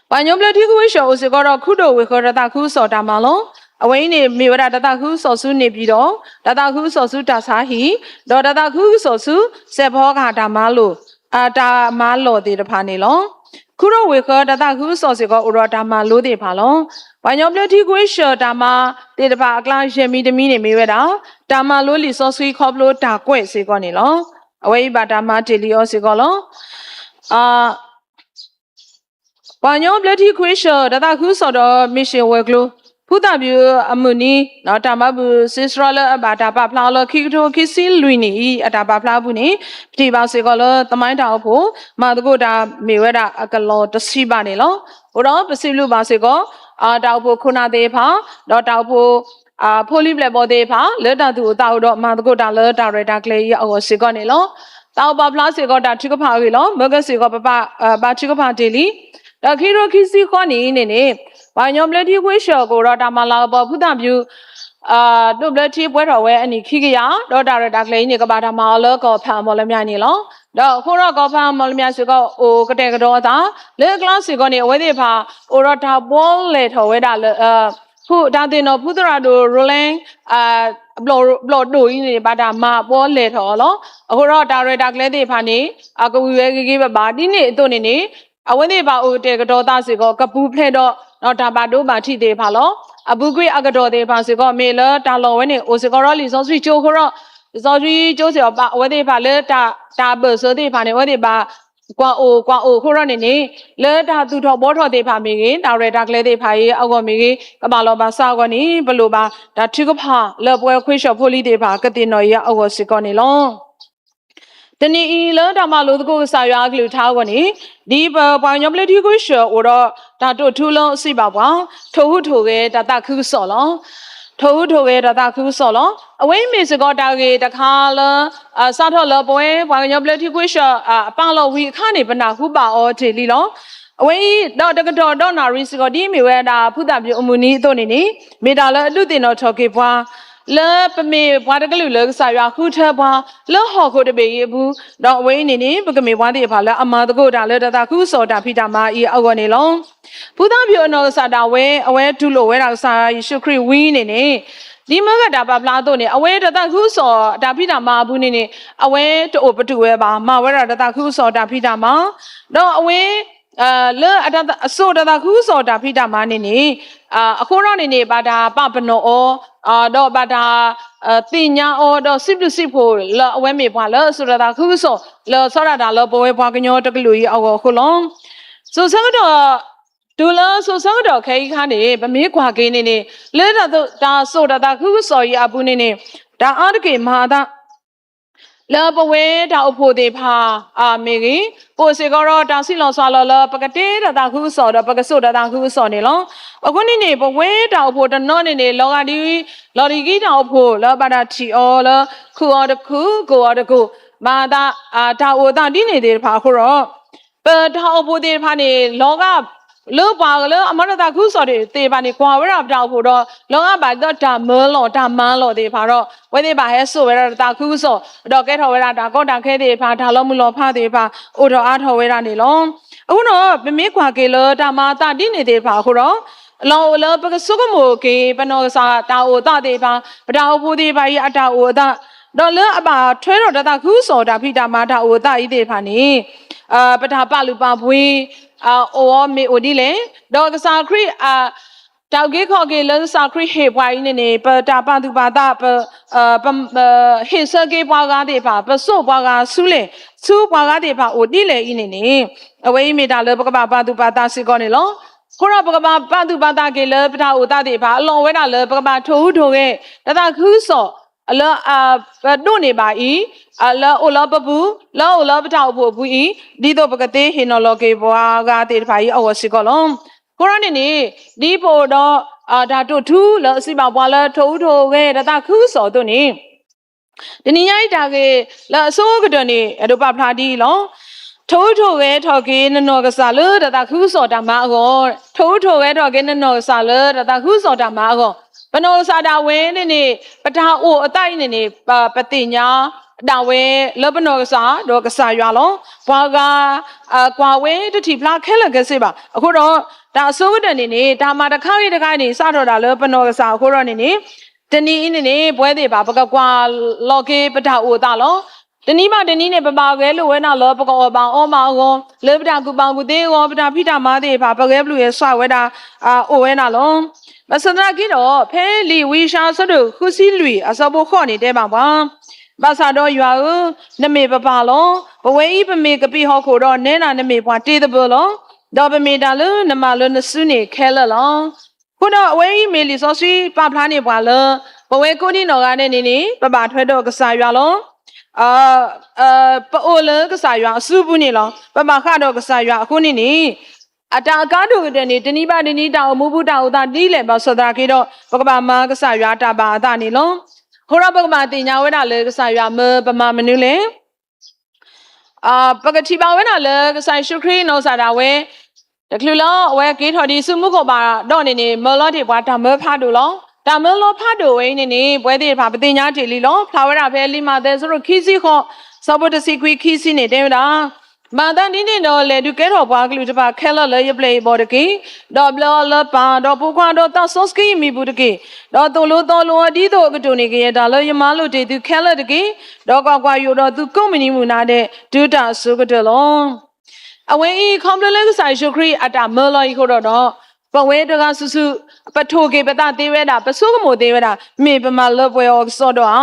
ပှၤကညီဘျၢထံခဝ့ၡၢၣ်အိၣ်စ့ၢ်ကီးဒီး ခူဒိၣ်ဝ့ၢ်ဃၢၤတၢ်သးခုကစီၣ်တၢ်မၤလီၤ. အဝဲအံၤန့ၣ် မ့ၢ်ဝဲဒၣ်တၢ်သးခုကစီၣ်ဆူန့ၣ်ပၠံၣ်တီၣ်, တၢ်သးခုကစီၣ်ဆူတၢ်ဆါဟံၣ်, ဒီးတၢ်သးခုကစီၣ်ဆူ စဲးဖီကဟၣ်တၢ်မၤလိာ် တၢ်မၤလီၢ်သ့ၣ်တဖၣ်န့ၣ်လီၤ. ခူဒိၣ်ဝ့ၢ်ဃၢၤတၢ်သးခုကစီၣ်စ့ၢ်ကီး အိၣ်ဒီးတၢ်မၤလိသ့ၣ်တဖၣ်လီၤ. ပှၤကညီဘျၢထံခဝ့ၡၢၣ်တၢ်မၤသ့ၣ်တဖၣ်အကျါ ယဲၢ်မံၤတမံၤန့ၣ်မ့ၢ်ဝဲဒၣ် တၢ်မၤလိလံာ်စီဆှံခီဖျိတၢ်ကွဲးစ့ၢ်ကီးန့ၣ်လီၤ. အဝဲအံၤဘၣ်တၢ်မၤတ့ၢ်လံအီၤစ့ၢ်ကီးလီၤ. ပှၤကညီဘျၢထံခဝ့ၡၢၣ် တၢ်သးခုကစီၣ်ဒီး မ့ၢ်ၡ့ၣ်ဝဲၤကျိၤ ဖုသၣ်ပၠူးအမုၢ်နံၤ တၢ်မၤဘူၣ်စ့စရီလၢအဘၣ်တၢ်ပာ်ဖျါအီၤလၢ ခံကထိခံဆံလွံၢ်နံၣ်အံၤ အတၢ်ပာ်ဖျါအပူၤန့ၣ် ပထံၣ်ဘၣ်စ့ၢ်ကီးလၢ သမိုင်းတၢ်အိၣ်ဖှိၣ် မၤသကိးတၢ်မ့ၢ်ဝဲဒၣ်အကလီၤတဆံဘၣ်န့ၣ်လီၤ. အဃိဒီးပစံးဘျုးဘၣ်စ့ၢ်ကီး တၢ်အိၣ်ဖှိၣ်ခိၣ်နၢ်သ့ၣ်တဖၣ် ဒီးတၢ်အိၣ်ဖှိၣ် ဖိလံၤဘျဲၣ်ဘီၣ်သ့ၣ်တဖၣ် လၢတၢ်သူၣ်အိၣ်သးအိၣ်ဒီးမၤသကိးတၢ်လၢတၢ်ရဲၣ်တၢ်ကျဲၤအံၤအဂီၢ်စ့ၢ်ကီးန့ၣ်လီၤ. တၢ်အိၣ်ပာ်ဖျါစ့ၢ်ကီးတၢ်ထုကဖၣ်အဂ့ၢ်လီၤ. မၢကဲစ့ၢ်ကီးပဘၣ်ထုကဖၣ်တ့ၢ်လံ. ဒီးခံကထိခံဆံဃီနံၣ်အံၤန့ၣ်န့ၣ် ပှၤကညီဘျၢထံခဝ့ၡၢၣ်ကအိၣ်ဒီးတၢ်မၤလၤကပီၤ ဖုသၣ်ပၠူး ဒိၣ်ဘျၢထံပှဲၤထီၣ်ဝဲအနံၣ်ခံကယၤ ဒီးတၢ်ရဲၣ်တၢ်ကျဲၤအံၤန့ၣ် ကဘၣ်တၢ်မၤအီၤလၢကီၢ်ဖးအမီၣ်လမၠါန့ၣ်လီၤ. ဒီးအဃိဒီးကီၢ်ဖးအမီၣ်လမၠါစ့ၢ်ကီး အိၣ်ကတဲာ်ကတီၤအသး လၢအကျါစ့ၢ်ကီးန့ၣ် အဝဲသ့ၣ်တဖၣ် အိၣ်ဒီးတၢ်ဘှီလဲၢ်ထီၣ်ဝဲဒၣ်လၢ တၢ်သ့ၣ်နီၣ်ဖုသရၣ်ဒိၣ် Roland ဘျီၣ်ဒိၣ်အံၤန့ၣ် ဘၣ်တၢ်မၤဘှီလဲၢ်ထီၣ်အီၤလီၤ. အဃိဒီးတၢ်ရဲၣ်တၢ်ကျဲၤသ့ၣ်တဖၣ်န့ၣ် အကဝံၤဝဲဂ့ၤဂ့ၤဘၣ်ဘၣ် ဒ်န့ၣ်အသိးန့ၣ်န့ၣ် အဝဲသ့ၣ်တဖၣ်အိၣ်ကတဲာ်ကတီၤသးစ့ၢ်ကီး ကပူၤဖျဲးဒီး တၢ်ဘၣ်ဒိဘၣ်ထံးသ့ၣ်တဖၣ်လီၤ. အပူၤကွံာ်အကတီၢ်သ့ၣ်တဖၣ်စ့ၢ်ကီး မ့ၢ်လၢတၢ်လီၢ်ဝဲန့ၣ် အိၣ်စ့ၢ်ကီးဒီးလံာ်စီဆှံကၠိအဃိဒီး လံာ်စီဆှံကၠိစ့ၢ်ကီးဘၣ် အဝဲသ့ၣ်တဖၣ်လၢ တၢ်ဘၢၣ်စၢၤသ့ၣ်တဖၣ်န့ၣ် အဝဲသ့ၣ်ဘၣ် ကွၢ်အိၣ်ကွၢ်အိၣ်အဃိဒီးန့ၣ်န့ၣ် လၢတၢ်သူၣ်ထီၣ်ဘှီထီၣ်သ့ၣ်တဖၣ်မ့ၢ်ဂ့ၤ တၢ်ရဲၣ်တၢ်ကျဲၤသ့ၣ်တဖၣ်အံၤအဂီၢ်မ့ၢ်ဂ့ၤ ကဘၣ်လီၤဘၣ်စးအဂီၢ်န့ၣ် ပလိၣ်ဘၣ်တၢ်ထုကဖၣ်လၢပဝဲခွ့ၡၢၣ်ဖိလံၤသ့ၣ်တဖၣ် ကသ့ၣ်နီၣ်အံၤအဂီၢ်စ့ၢ်ကီးန့ၣ်လီၤ. တနံၤအံၤလၢတၢ်မၤလိသကိးကစၢ်ယွၤအကလုၢ်ကထါအဂီၢ်န့ၣ် ဒ်ပပှၤကညီဘျၢထံခဝ့ၡၢၣ်အိၣ်ဒီးတၢ်တိာ်ထူလၢစံးဘၣ်ပှၤ ထိၣ်ဟူးထိၣ်ဂဲၤတၢ်သးခုကစီၣ်လီၤ. ထိၣ်ဟူးထိၣ်ဂဲၤတၢ်သးခုကစီၣ်လီၤ. အဝဲအံၤမ့ၢ်စ့ၢ်ကီးတၢ်ဂ့ၢ်တခါလၢ စးထီၣ်လၢပဝဲပှၤကညီဘျၢထံခဝ့ၡၢၣ် အပာ်လီၤဝံၤအခါန့ၣ် ပနၢ်ဟူဘၣ်အီၤတ့ၢ်လံလီၤ. အဝဲအံၤဒီးတကတီၢ်ဒီးနၣ်ရံၣ်စ့ၢ်ကီး ဒ်မ့ၢ်ဝဲဒၣ်ဖုသၣ်ပၠူးအမုၢ်နံၤအသိးန့ၣ်န့ၣ် မ့ၢ်တၢ်လၢအဒုးသ့ၣ်နီၣ်ထီၣ်က့ၤပှၤ လၢပမ့ၢ်ပှၤတကလုာ်လၢကစၢ်ယွၤဃုထၢပှၤ လၢဟီၣ်ခိၣ်တဘ့ၣ်အံၤအပူၤ ဒီးအဝဲအံၤန့ၣ်န့ၣ် ပကမ့ၢ်ပှၤသ့ၣ်တဖၣ်လၢအမၤသကိးတၢ်လၢတၢ်သးခုကစီၣ်တၢ်ဖံးတၢ်မၤအံၤအဂီၢ်န့ၣ်လီၤ. ဖုသၣ်ပၠူးအနီၢ်ကစၢ်ဒၣ်ဝဲ အဝဲတူၢ်လိာ်ဝဲဒၣ်ကစၢ်ယ့ၣ်ၡူးခရံာ်ဝံၤန့ၣ်န့ၣ် ဒ်မၢကဲတၢ်ပာ်ဖျါအသိးန့ၣ် အဝဲတၢ်သးခုကစီၣ်တၢ်ဖံးတၢ်မၤအပူၤန့ၣ်န့ၣ် အဝဲတအိၣ်ပတုာ်ဝဲဘၣ် မၤဝဲဒၣ်တၢ်သးခုကစီၣ်တၢ်ဖံးတၢ်မၤ ဒီးအဝဲ လၢအတၢ်အစိၣ်တၢ်သးခုကစီၣ်တၢ်ဖံးတၢ်မၤန့ၣ်န့ၣ် အဃိဒီးန့ၣ်န့ၣ် ဘၣ်တၢ်ပာ်ပနီၣ်အီၤ ဒီးဘၣ်တၢ် သ့ၣ်ညါအီၤဒီးစံးဘျုးစံးဖှိၣ်လၢအဝဲမ့ၢ်ပှၤလၢအစိာ်တၢ်သးခုကစီၣ် လၢအဆီဒၣ်တၢ်လၢပဝဲပှၤကညီတကလုာ်အံၤအဂီၢ်အဃိလီၤ. စိၤဆၢကတီၢ် တုၤလၢစိၤဆၢကတီၢ်ခဲအံၤအခါန့ၣ် ပမ့ၢ်ကွၢ်က့ၤန့ၣ်န့ၣ် လၢတၢ်စိာ်တၢ်သးခုကစီၣ်အံၤအပူၤန့ၣ်န့ၣ် တၢ်အါတက့ၢ်မၤအသး လၢပဝဲတၢ်အိၣ်ဖှိၣ်သ့ၣ်တဖၣ်မ့ၢ်ဂ့ၤ, ပအိၣ်စ့ၢ်ကီးဒီးတၢ်ဆံးလီၤစှၤလီၤလၢပကတဲတၢ်သးခုကစီၣ်ဒီးပကစိာ်တၢ်သးခုကစီၣ်န့ၣ်လီၤ. အဃိန့ၣ်န့ၣ် ပဝဲတၢ်အိၣ်ဖှိၣ်တနီၤန့ၣ်န့ၣ် လီၤဂာ်ဒ် လီၤတံၢ်ကံတၢ်အိၣ်ဖှိၣ်လၢဘၣ်တၢ်ထံၣ်အီၤလၢ ခူၣ်အီၤတခူၣ်ကိၢ်အီၤတကိၢ် မၤအသး တၢ်အိၣ်အသးဒ်န့ၣ်သ့ၣ်တဖၣ်အဃိဒီး ပတၢ်အိၣ်ဖှိၣ်သ့ၣ်တဖၣ်န့ၣ် လီၤဂာ် လၢပှၤလၢအမၤတၢ်သးခုကစီၣ်သ့ၣ်တဖၣ်န့ၣ် ကွၢ်ဝဲဒၣ်ပတၢ်အိၣ်ဖှိၣ်ဒီး လီၤဂာ်ဘၣ်ဒ်သိးတၢ်မၢလီၤတၢ်မၤလီၤသ့ၣ်တဖၣ်ဒီး အဝဲသ့ၣ်တဖၣ်ဟဲစိာ်ဝဲဒၣ်တၢ်သးခုကစီၣ် ဒီးကဲထီၣ်ဝဲဒၣ်တၢ်ကီတၢ်ခဲသ့ၣ်တဖၣ် တၢ်လီၤမုၢ်လီၤဖးသ့ၣ်တဖၣ် အိၣ်ထီၣ်အါထီၣ်ဝဲဒၣ်န့ၣ်လီၤ. အဃိဒီး ပမ့ၢ်ကွၢ်က့ၤလၢတၢ်မၤအသးဒ်န့ၣ်သ့ၣ်တဖၣ်အဃိဒီး လီၤအိၣ်လၢပကဆိကမိၣ်က့ၤ ပနီၢ်ကစၢ်တၢ်အိၣ်အသးသ့ၣ်တဖၣ် ပတၢ်အိၣ်ဖှိၣ်သ့ၣ်တဖၣ်အံၤအတၢ်အိၣ်အသး ဒီးလၢအဘၣ်ထွဲထီၣ်တၢ်သးခုကစီၣ်တၢ်ဖံးတၢ်မၤတၢ်အိၣ်အသးအံၤသ့ၣ်တဖၣ်န့ၣ် ပတၢ်ပာ်လုၢ်ပာ်ပှ့ၤ အိၣ်အီၤမ့ၢ်အိၣ်ဒ်လဲၣ်, ဒီးကစၢ်ခရံာ် တၢ်အုၣ်က့ၤခီၣ်က့ၤလၢကစၢ်ခရံာ်ဟ့ၣ်ပှၤအံၤန့ၣ်န့ၣ် ပတၢ်ပာ်သူၣ်ပာ်သး ပ ဟ့ၣ်ဆၢက့ၤပှၤဂၤသ့ၣ်တဖၣ် ပစိာ်ပှၤဂၤဆူလဲၣ် ဆူပှၤဂၤသ့ၣ်တဖၣ်အိၣ်ဒ်လဲၣ်အံၤန့ၣ်န့ၣ် အဝဲအံၤမ့ၢ်တၢ်လၢပကဘၣ်ပာ်သူၣ်ပာ်သးစ့ၢ်ကီးန့ၣ်လီၤ. အဃိဒီးပကဘၣ်ပာ်သူၣ်ပာ်သးက့ၤလၢပတၢ်အိၣ်သးသ့ၣ်တဖၣ် အလီၢ်ဝဲဒၣ်လၢပကဘၣ်ထိၣ်ဟူးထိၣ်ဂဲၤ တၢ်သးခုကစီၣ် လၢပဒိးန့ၢ်ဘၣ်အံၤ လၢအအိၣ်လၢပပူၤ လၢအအိၣ်လၢပတၢ်အိၣ်ဖှိၣ်အပူၤအံၤ ဒ်သိးပကသ့ဟ့ၣ်နီၤလီၤက့ၤပှၤဂၤသ့ၣ်တဖၣ်အံၤအဂီၢ်စ့ၢ်ကီးလီၤ. အဃိဒီးန့ၣ်န့ၣ် ဒ်ပအိၣ်ဒီး တၢ်တိာ်ထူလၢအစံးဘၣ်ပှၤလၢထိၣ်ဟူးထိၣ်ဂဲၤတၢ်သးခုကစီၣ်အသိးန့ၣ် တနံၤညါအံၤတၢ်ဂ့ၢ်လၢအဆိကတၢၢ်န့ၣ် အဲၣ်ဒိးပာ်ဖျါဒ်အံၤလီၤ. ထိၣ်ဟူးထိၣ်ဂဲၤထီၣ်က့ၤနနီၢ်ကစၢ်လၢတၢ်သးခုကစီၣ်တၢ်မၤအဂီၢ်, ထိၣ်ဟူးထိၣ်ဂဲၤထီၣ်က့ၤနနီၢ်ကစၢ်လၢတၢ်သးခုကစီၣ်တၢ်မၤအဂီၢ်. ပနီၢ်ကစၢ်ဒၣ်ဝဲန့ၣ်န့ၣ် ပတၢ်အိၣ်အသးအံၤန့ၣ်န့ၣ် ပသ့ၣ်ညါဒၣ်ဝဲလၢပနီၢ်ကစၢ်ဒီးကစၢ်ယွၤလီၤ. ပှၤဂၤ ကွၢ်ဝဲတထံၣ်ဖျါခဲလၢာ်ခဲဆ့ဘၣ်. အဃိဒီး တၢ်အဆိကတၢၢ်န့ၣ်န့ၣ် တၢ်မၤတခါဂ့ၤတခါန့ၣ် စးထီၣ်ဒၣ်လၢပနီၢ်ကစၢ်အဃိဒီးန့ၣ်န့ၣ် တနံၤအံၤန့ၣ်န့ၣ် ပဝဲသ့ၣ်တဖၣ် ပကကွၢ်လီၤက့ၤပတၢ်အိၣ်အသးလီၤ. တနံၤဘၣ်တနံၤန့ၣ် ပဘၣ်ဂဲၤလိာ်ဝဲဒၣ်လၢပကအီၣ်ဘၣ်အီဘၣ်အဂီၢ်, လၢပတၢ်ကူၣ်ဘၣ်ကူၣ်သ့အဂီၢ်, ပတၢ်ဖံးတၢ်မၤသ့ၣ်တဖၣ် ပဂဲၤပျုၢ်ဂဲၤဆှးဝဲဒၣ် အိၣ်ဝဲဒၣ်လီၤ. ဘၣ်ဆၣ်သနာ်က့ဒီး ဖဲလံာ်ဝံယၡါယၤ အဆၢဒိၣ်ဃုဆံလွံၢ် အဆၢဖိဃိးန့ၣ် တဲဘၣ်ပှၤ, ဘၣ်ဆၣ်ဒီးယွၤဧၢ, နမ့ၢ်ပပၢ်လီၤ. ပဝဲအံၤ ပမ့ၢ်ကပံာ်ဟီၣ်ခိၣ်ဒီး နဲဒၣ်နမ့ၢ်ပှၤတ့သဘၢလီၤ. ဒီးပမ့ၢ်တၢ်လၢနမၤလၢနစုန့ၣ်ခဲလၢာ်လီၤ. အဃိဒီးအဝဲအံၤမ့ၢ်လံာ်စီဆှံပာ်ဖျါန့ၢ်ပှၤလၢ ပဝဲကိးဒံနီၢ်ဂၤဒဲးန့ၣ်န့ၣ် ပဘၣ်ထွဲဒီးကစၢ်ယွၤလီၤ. ပအိၣ်လၢကစၢ်ယွၤအစုပူၤန့ၣ်လီၤ. ပဘၣ်ဃးဒီးကစၢ်ယွၤအဃိန့ၣ်န့ၣ် အတၢ်အကါဒိၣ်ကတၢၢ်န့ၣ် တနံၤဘၣ်တနံၤ တၢ်အိၣ်မူပူၤတၢ်အိၣ်သးဒ်လဲၣ်ဘၣ်ဆၣ်သနာ်က့ဒီး ပကဘၣ်မၤကစၢ်ယွၤတၢ်ဘၣ်အသးန့ၣ်လီၤ. အဃိဒီးပကဘၣ်သ့ၣ်ညါဝဲဒၣ်လၢကစၢ်ယွၤမၢပမၤမနုၤလဲၣ်. ပကထံၣ်ဘၣ်ဝဲဒၣ်လၢကစၢ်ယ့ၣ်ၡူးခရံာ်နီၢ်ကစၢ်ဒၣ်ဝဲ တချုးလၢအဝဲက့ၤထီၣ်ဒံးဆူမူခိၣ်ဘၣ်ဒီးန့ၣ်န့ၣ် မၢလီၤတ့ၢ်ပှၤတၢ်မၢဖးဒိၣ်လီၤ. တၢ်မၢလီၤဖးဒိၣ်ဝဲအံၤန့ၣ်န့ၣ် ပဝဲသ့ၣ်တဖၣ်ပသ့ၣ်ညါတ့ၢ်လံလီၤ. ဖျါဝဲဒၣ်ဖဲလံာ်မးသဲအဆၢဒိၣ်ခံဆံဃိး အဆၢဖိတဆံခွံခံဆံန့ၣ် တဲဝဲဒၣ်, မၤသးဒ်န့ၣ်ဒီး လဲၤဒုးကဲထီၣ်ပှၤကလုာ်တဖၣ်ခဲလၢာ်လၢယပျဲၢ်ယဘီၣ်တက့ၢ်. ဒီးဘျၢအီၤလၢပၢ်, ဒီးပိာ်ခွါ, ဒီးသးစီဆှံအမံၤပူၤတက့ၢ်. ဒီးသိၣ်လိသီလိအီၤ ဒ်သိးအကတိၢ်န့ၢ်ကယဲၢ်တၢ်လၢယမၤလိာ်တ့ၢ်သုခဲလၢာ်တက့ၢ်. ဒီးကွၢ်ကွၢ်, ယအိၣ်ဒီးသုကိးမုၢ်နံၤမုၢ်နၤဒဲး တုၤတၢ်အစိၤကတၢၢ်လီၤ. အဝဲအံၤ ခီဖျိလၢကစၢ်ယ့ၣ်ၡူးခရံာ်အတၢ်မၢလီၤအံၤအဃိဒီးဒီး ပဝဲတဂၤစုာ်စုာ် ပထိၣ်က့ၤပသးသ့ဝဲဒၣ်, ပဆိကမိၣ်သ့ဝဲဒၣ်, မ့ၢ်ပမၤလၢပှဲၤအီၤကစီဒီဧါ.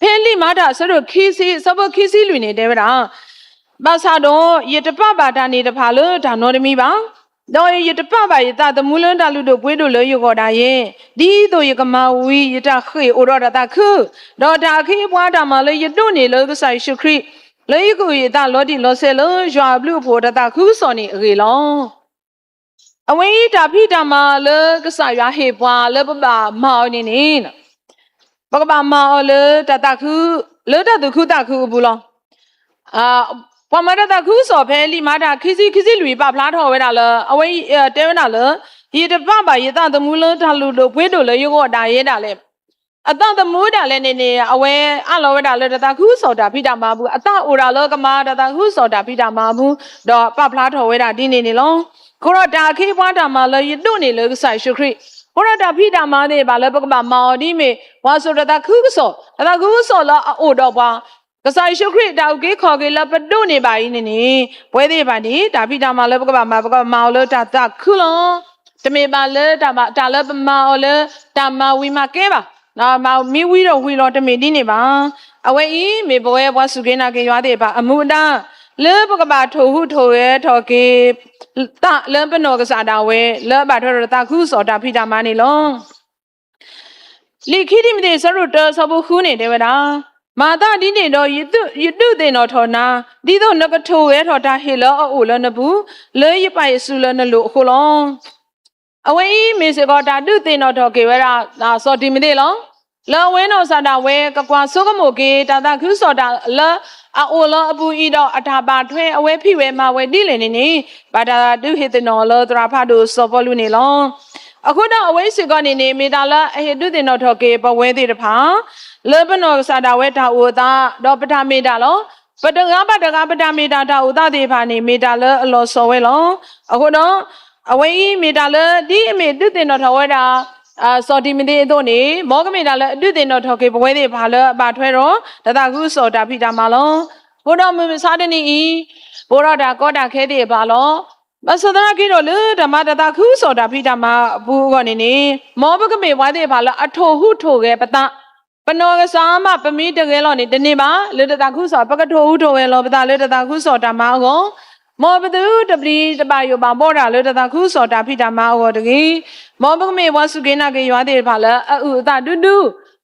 ဖဲလံာ်မၤတၢ်အဆၢဒိၣ်ခံဆံ အဆၢဖိခံဆံလွံၢ်န့ၣ် တဲဝဲဒၣ်, ဘၣ်ဆၣ်ဒီး ယတပာ်ဘၣ်တၢ်န့ၣ်တဖၣ်လၢတၢ်နီတမံၤဘၣ်. ဒီးယတပာ်ဘၣ်ယသးသမူလၢတၢ်လုၢ်ဒိၣ်ပှ့ၤဒိၣ်လၢယဂီၢ်ဒၣ်ယဲ, ဒ်သိးယကမၤဝံၤယတၢ်ဃ့ၢ်အိၣ်ဒီးတၢ်သးခု, ဒီးတၢ်အခ့အပှၤတၢ်မၤလၢယဒိးန့ၢ်လၢကစၢ်ယ့ၣ်ၡူးခရံာ်, လၢယကအုၣ်ယသးလီၤတံၢ်လီၤဆဲးလၢယွၤအဘျုးအဖှိၣ်တၢ်သးခုကစီၣ်န့ၣ်အဂ့ၢ်လီၤ. အဝဲအံၤတၢ်ဖံးတၢ်မၤလၢကစၢ်ယွၤဟ့ၣ်ပှၤလၢပဘၣ်မၤအီၤန့ၣ်န့ၣ်, ပကဘၣ်မၤအီၤလၢတၢ်သးခု, လၢတၢ်သူၣ်ခုသးခုအပူၤလီၤ. ပှၤမၤတၢ်သးခုကစီၣ်ဖဲလံာ်မၤတၢ်ခံဆံ ခံဆံလွံၢ် ပာ်ဖျါထီၣ်ဝဲဒၣ်လၢ အဝဲတဲဝဲဒၣ်လၢ ယတပာ်ဘၣ်ယသးသမူလၢတၢ်လုၢ်ဒိၣ်ပှ့ၤဒိၣ်လၢယဂီၢ်ဒၣ်ယဲဒၣ်လဲာ်. အသးသမူဒၣ်လဲာ်န့ၣ်န့ၣ် အဝဲအးလီၤဝဲဒၣ်လၢတၢ်သးခုကစီၣ်တၢ်ဖံးတၢ်မၤအပူၤ, အသးအိၣ်ဒၣ်လၢကမၤတၢ်သးခုကစီၣ်တၢ်ဖံးတၢ်မၤအပူၤ, ဒီးပာ်ဖျါထီၣ်ဝဲဒၣ်ဒ်န့ၣ်န့ၣ်လီၤ. အဃိဒီးတၢ်အခ့အပှၤတၢ်မၤလၢယဒိးန့ၢ်လၢကစၢ်ယ့ၣ်ၡူးခရံာ်, အဃိဒီးတၢ်ဖံးတၢ်မၤသ့ၣ်တဖၣ်လၢပကဘၣ်မၤအီၤဒ်မ့ၢ် ပှၤစိာ်တၢ်သးခုကစီၣ်, တၢ်သးခုကစီၣ်လၢအအိၣ်ဒီးပှၤ ကစၢ်ယ့ၣ်ၡူးခရံာ်တၢ်အုၣ်က့ၤခီၣ်က့ၤလၢပဒိးန့ၢ်ဘၣ်အံၤန့ၣ်န့ၣ်, ပဝဲသ့ၣ်တဖၣ်န့ၣ် တၢ်ဖံးတၢ်မၤလၢပကဘၣ်မၤ ပကဘၣ်မၤအီၤလၢတၢ်သးခုလီၤ. တမ့ၢ်ဘၣ်လၢတၢ်ဘၣ် တၢ်လၢပမၤအီၤလၢ တၢ်မၤဝံၤမၤကဲဘၣ်, မၤမံဝံၤဒီးဝံၤလီၤ တမ့ၢ်ဒ်န့ၣ်ဘၣ်. အဝဲအံၤမ့ၢ်ပဝဲပှၤစူၢ်က့ၤနာ်က့ၤယွၤသ့ၣ်တဖၣ်အမူအဒါ လၢပကဘၣ်ထိၣ်ဟူးထိၣ်ဂဲၤထီၣ်က့ၤ သးလၢပနီၢ်ကစၢ်ဒၣ်ဝဲ လၢအဘၣ်ထွဲဒီးတၢ်သးခုကစီၣ်တၢ်ဖံးတၢ်မၤန့ၣ်လီၤ. လံာ်ခံတံၤမသ့း အဆၢဒိၣ်တၢ အဆၢဖိဃုန့ၣ် တဲဝဲဒၣ်, မၤသးဒ်န့ၣ်ဒီး ယဒုးသ့ၣ်နီၣ်ထီၣ်နၤ, ဒ်သိးနကထိၣ်ဂဲၤထီၣ်တၢ်ဟ့ၣ်လၢအအိၣ်လၢနပူၤ, လၢယပာ်ယစုလၢနလိၤအဃိလီၤ. အဝဲအံၤမ့ၢ်စ့ၢ်ကီးတၢ်ဒုးသ့ၣ်နီၣ်ထီၣ်က့ၤဝဲဒၣ် စီၤတံၤမသ့းလီၤ. လၢအဝဲနီၢ်ကစၢ်ဒၣ်ဝဲ ကကွၢ်ဆိကမိၣ်က့ၤ တၢ်သးခုကစီၣ်တၢ်လၢအအိၣ်လၢအပူၤအံၤဒီး အတၢ်ဘၣ်ထွဲအဝဲဖံးဝဲမၤဝဲဒ်လဲၣ်န့ၣ်န့ၣ်, ဘၣ်တၢ်ဒုးဟ့ၣ်သ့ၣ်နီၣ်အီၤလၢသရၣ်ဖးဒိၣ်စီၤပီလူးန့ၣ်လီၤ. အဃိဒီးအဝဲစ့ၢ်ကီးန့ၣ်န့ၣ် မ့ၢ်တၢ်လၢအဟ့ၣ်ဒုးသ့ၣ်နီၣ်ထီၣ်က့ၤပဝဲသ့ၣ်တဖၣ် လၢပနီၢ်ကစၢ်ဒၣ်ဝဲတၢ်အိၣ်အသး ဒီးပတၢ်မ့ၢ်တၢ်လီၤ. ပတဂၤဘၣ်တဂၤ ပတၢ်မ့ၢ်တၢ်တၢ်အိၣ်သးသ့ၣ်တဖၣ်န့ၣ် မ့ၢ်တၢ်လၢအလီၤဆီဝဲလီၤ. အဃိဒီး အဝဲအံၤမ့ၢ်တၢ်လၢဒ်အမ့ၢ်ဒုးသ့ၣ်နီၣ်ထီၣ်ဝဲဒၣ် စီၤတံၤမသ့းအသိးန့ၣ် မ်ကမ့ၢ်တၢ်လၢအဒုးသ့ၣ်နီၣ်ထီၣ်က့ၤပဝဲသ့ၣ်တဖၣ်လၢအဘၣ်ထွဲဒီး တၢ်သးခုကစီၣ်တၢ်ဖံးတၢ်မၤလီၤ. အဃိဒီးမုၢ်မဆါတနံၤအံၤ ပအိၣ်ဒီးတၢ်ကီတၢ်ခဲသ့ၣ်တဖၣ်လီၤ. ဘၣ်ဆၣ်သနာ်က့ဒီးလၢတၢ်မၤတၢ်သးခုကစီၣ်တၢ်ဖံးတၢ်မၤအပူၤအဂီၢ်န့ၣ်န့ၣ် မ်ပကမ့ၢ်ပှၤသ့ၣ်တဖၣ်လၢအထိၣ်ဟူးထိၣ်ဂဲၤပသး ပနီၢ်ကစၢ်မး ပမ့ၢ်တဂဲၤလီၤန့ၣ် တန့ၢ်ဘၣ် လၢတၢ်သးခုကစီၣ် ပကထိၣ်ဟူးထိၣ်ဂဲၤလီၤပသးလၢတၢ်သးခုကစီၣ်တၢ်မၤအဂီၢ်, မ်ပသုတပျံၤတဘၣ်ယိၣ်ဘၣ်ဘီတၢ်လၢတၢ်သးခုကစီၣ်တၢ်ဖံးတၢ်မၤအဂီၢ်တဂ့ၤ. မ်ပကမ့ၢ်ပှၤစူၢ်က့ၤနာ်က့ၤယွၤသ့ၣ်တဖၣ်လၢအအုၣ်အသးဒူဒူ,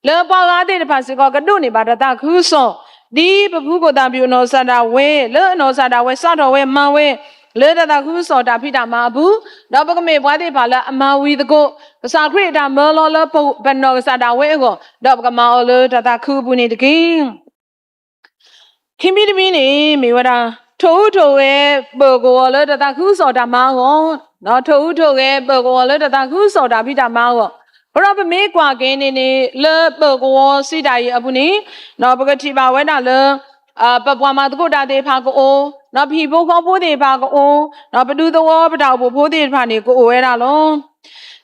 လၢပှၤဂၤသ့ၣ်တဖၣ်စ့ၢ်ကီးကဒိးန့ၢ်ဘၣ်တၢ်သးခုကစီၣ်, ဒ်ပဖုကိၣ်သၣ်ဖၠူၣ်အနီၢ်ကစၢ်ဒၣ်ဝဲ လၢအနီၢ်ကစၢ်ဒၣ်ဝဲစးထီၣ်ဝဲမၤဝဲ လၢတၢ်သးခုကစီၣ်တၢ်ဖံးတၢ်မၤအပူၤ, ဒီးပကမ့ၢ်ပှၤသ့ၣ်တဖၣ်လၢအမၤဝံၤသကိး ကစၢ်ခရံာ်အတၢ်မၢလီၤလၢပနီၢ်ကစၢ်ဒၣ်ဝဲအဂီၢ်, ဒီးပကမၤအီၤလၢတၢ်သးခုအပူၤန့ၣ်တက့ၢ်. ခံမံၤတမံၤန့ၣ် မ့ၢ်ဝဲဒၣ် ထိၣ်ဟူးထိၣ်ဂဲၤပၢၢ်ကဝီၤလၢတၢ်သးခုကစီၣ်တၢ်မၤအဂီၢ်, ထိၣ်ဟူးထိၣ်ဂဲၤပၢၢ်ကဝီၤလၢတၢ်သးခုကစီၣ်တၢ်ဖံးတၢ်မၤအဂီၢ်, အဃိဒီးပမ့ၢ်ကွၢ်က့ၤန့ၣ်န့ၣ် လၢပၢၢ်ကဝီၤစံးတၢ်အံၤအပူၤန့ၣ် ပကထံၣ်ဘၣ်ဝဲဒၣ်လၢ ပပှၤမၤသကိးတၢ်သ့ၣ်တဖၣ်ကအိၣ်, ပဟံၣ်ဖိဃီဖိသ့ၣ်တဖၣ်ကအိၣ်, ပဒူသဝီပတၢ်အိၣ်ဖှိၣ်ဖိသ့ၣ်တဖၣ်န့ၣ် ကအိၣ်ဝဲဒၣ်လီၤ.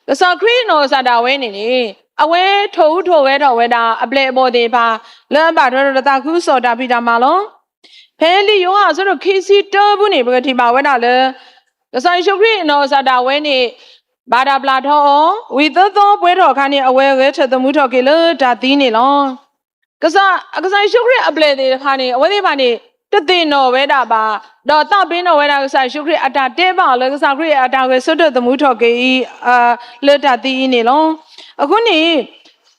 ကစၢ်ခရံာ်အနီၢ်ကစၢ်ဒၣ်ဝဲန့ၣ်န့ၣ် အဝဲထိၣ်ဟူးထိၣ်ဂဲၤထီၣ်ဝဲဒၣ်အပျဲၢ်အဘီၣ်သ့ၣ်တဖၣ် လၢအဘၣ်ထွဲဒီးတၢ်သးခုကစီၣ်တၢ်ဖံးတၢ်မၤလီၤ. ဖဲလံာ်ယိၤဟၣ်အဆၢဒိၣ်ခံဆံတၢပူၤန့ၣ် ပကထံၣ်ဘၣ်ဝဲဒၣ်လၢ ကစၢ်ယ့ၣ်ၡူးခရံာ်အနီၢ်ကစၢ်ဒၣ်ဝဲန့ၣ် ဘၣ်တၢ်ပျၢ်ထီအီၤ, ဝံၤသၢသီပှဲၤထီၣ်အခါန့ၣ် အဝဲဂဲၤဆၢထၢၣ်သမူထီၣ်က့ၤလၢတၢ်သံန့ၣ်လီၤ. ကစၢ်, ကစၢ်ယ့ၣ်ၡူးခရံာ်အပျဲၢ်သ့ၣ်တဖၣ်န့ၣ် အဝဲသ့ၣ်တဖၣ်န့ၣ် တသ့ၣ်နီၣ်ဝဲဒၣ်ဘၣ်, ဒီးသးပ့ၤနီၣ်ဝဲဒၣ်ကစၢ်ယ့ၣ်ၡူးခရံာ်အတၢ်တဲဘၣ်အီၤလၢ ကစၢ်ခရံာ်အတၢ်ဂဲၤဆၢထၢၣ်သမူထီၣ်က့ၤအီၤ လၢတၢ်သံအံၤန့ၣ်လီၤ. အဃိန့ၣ်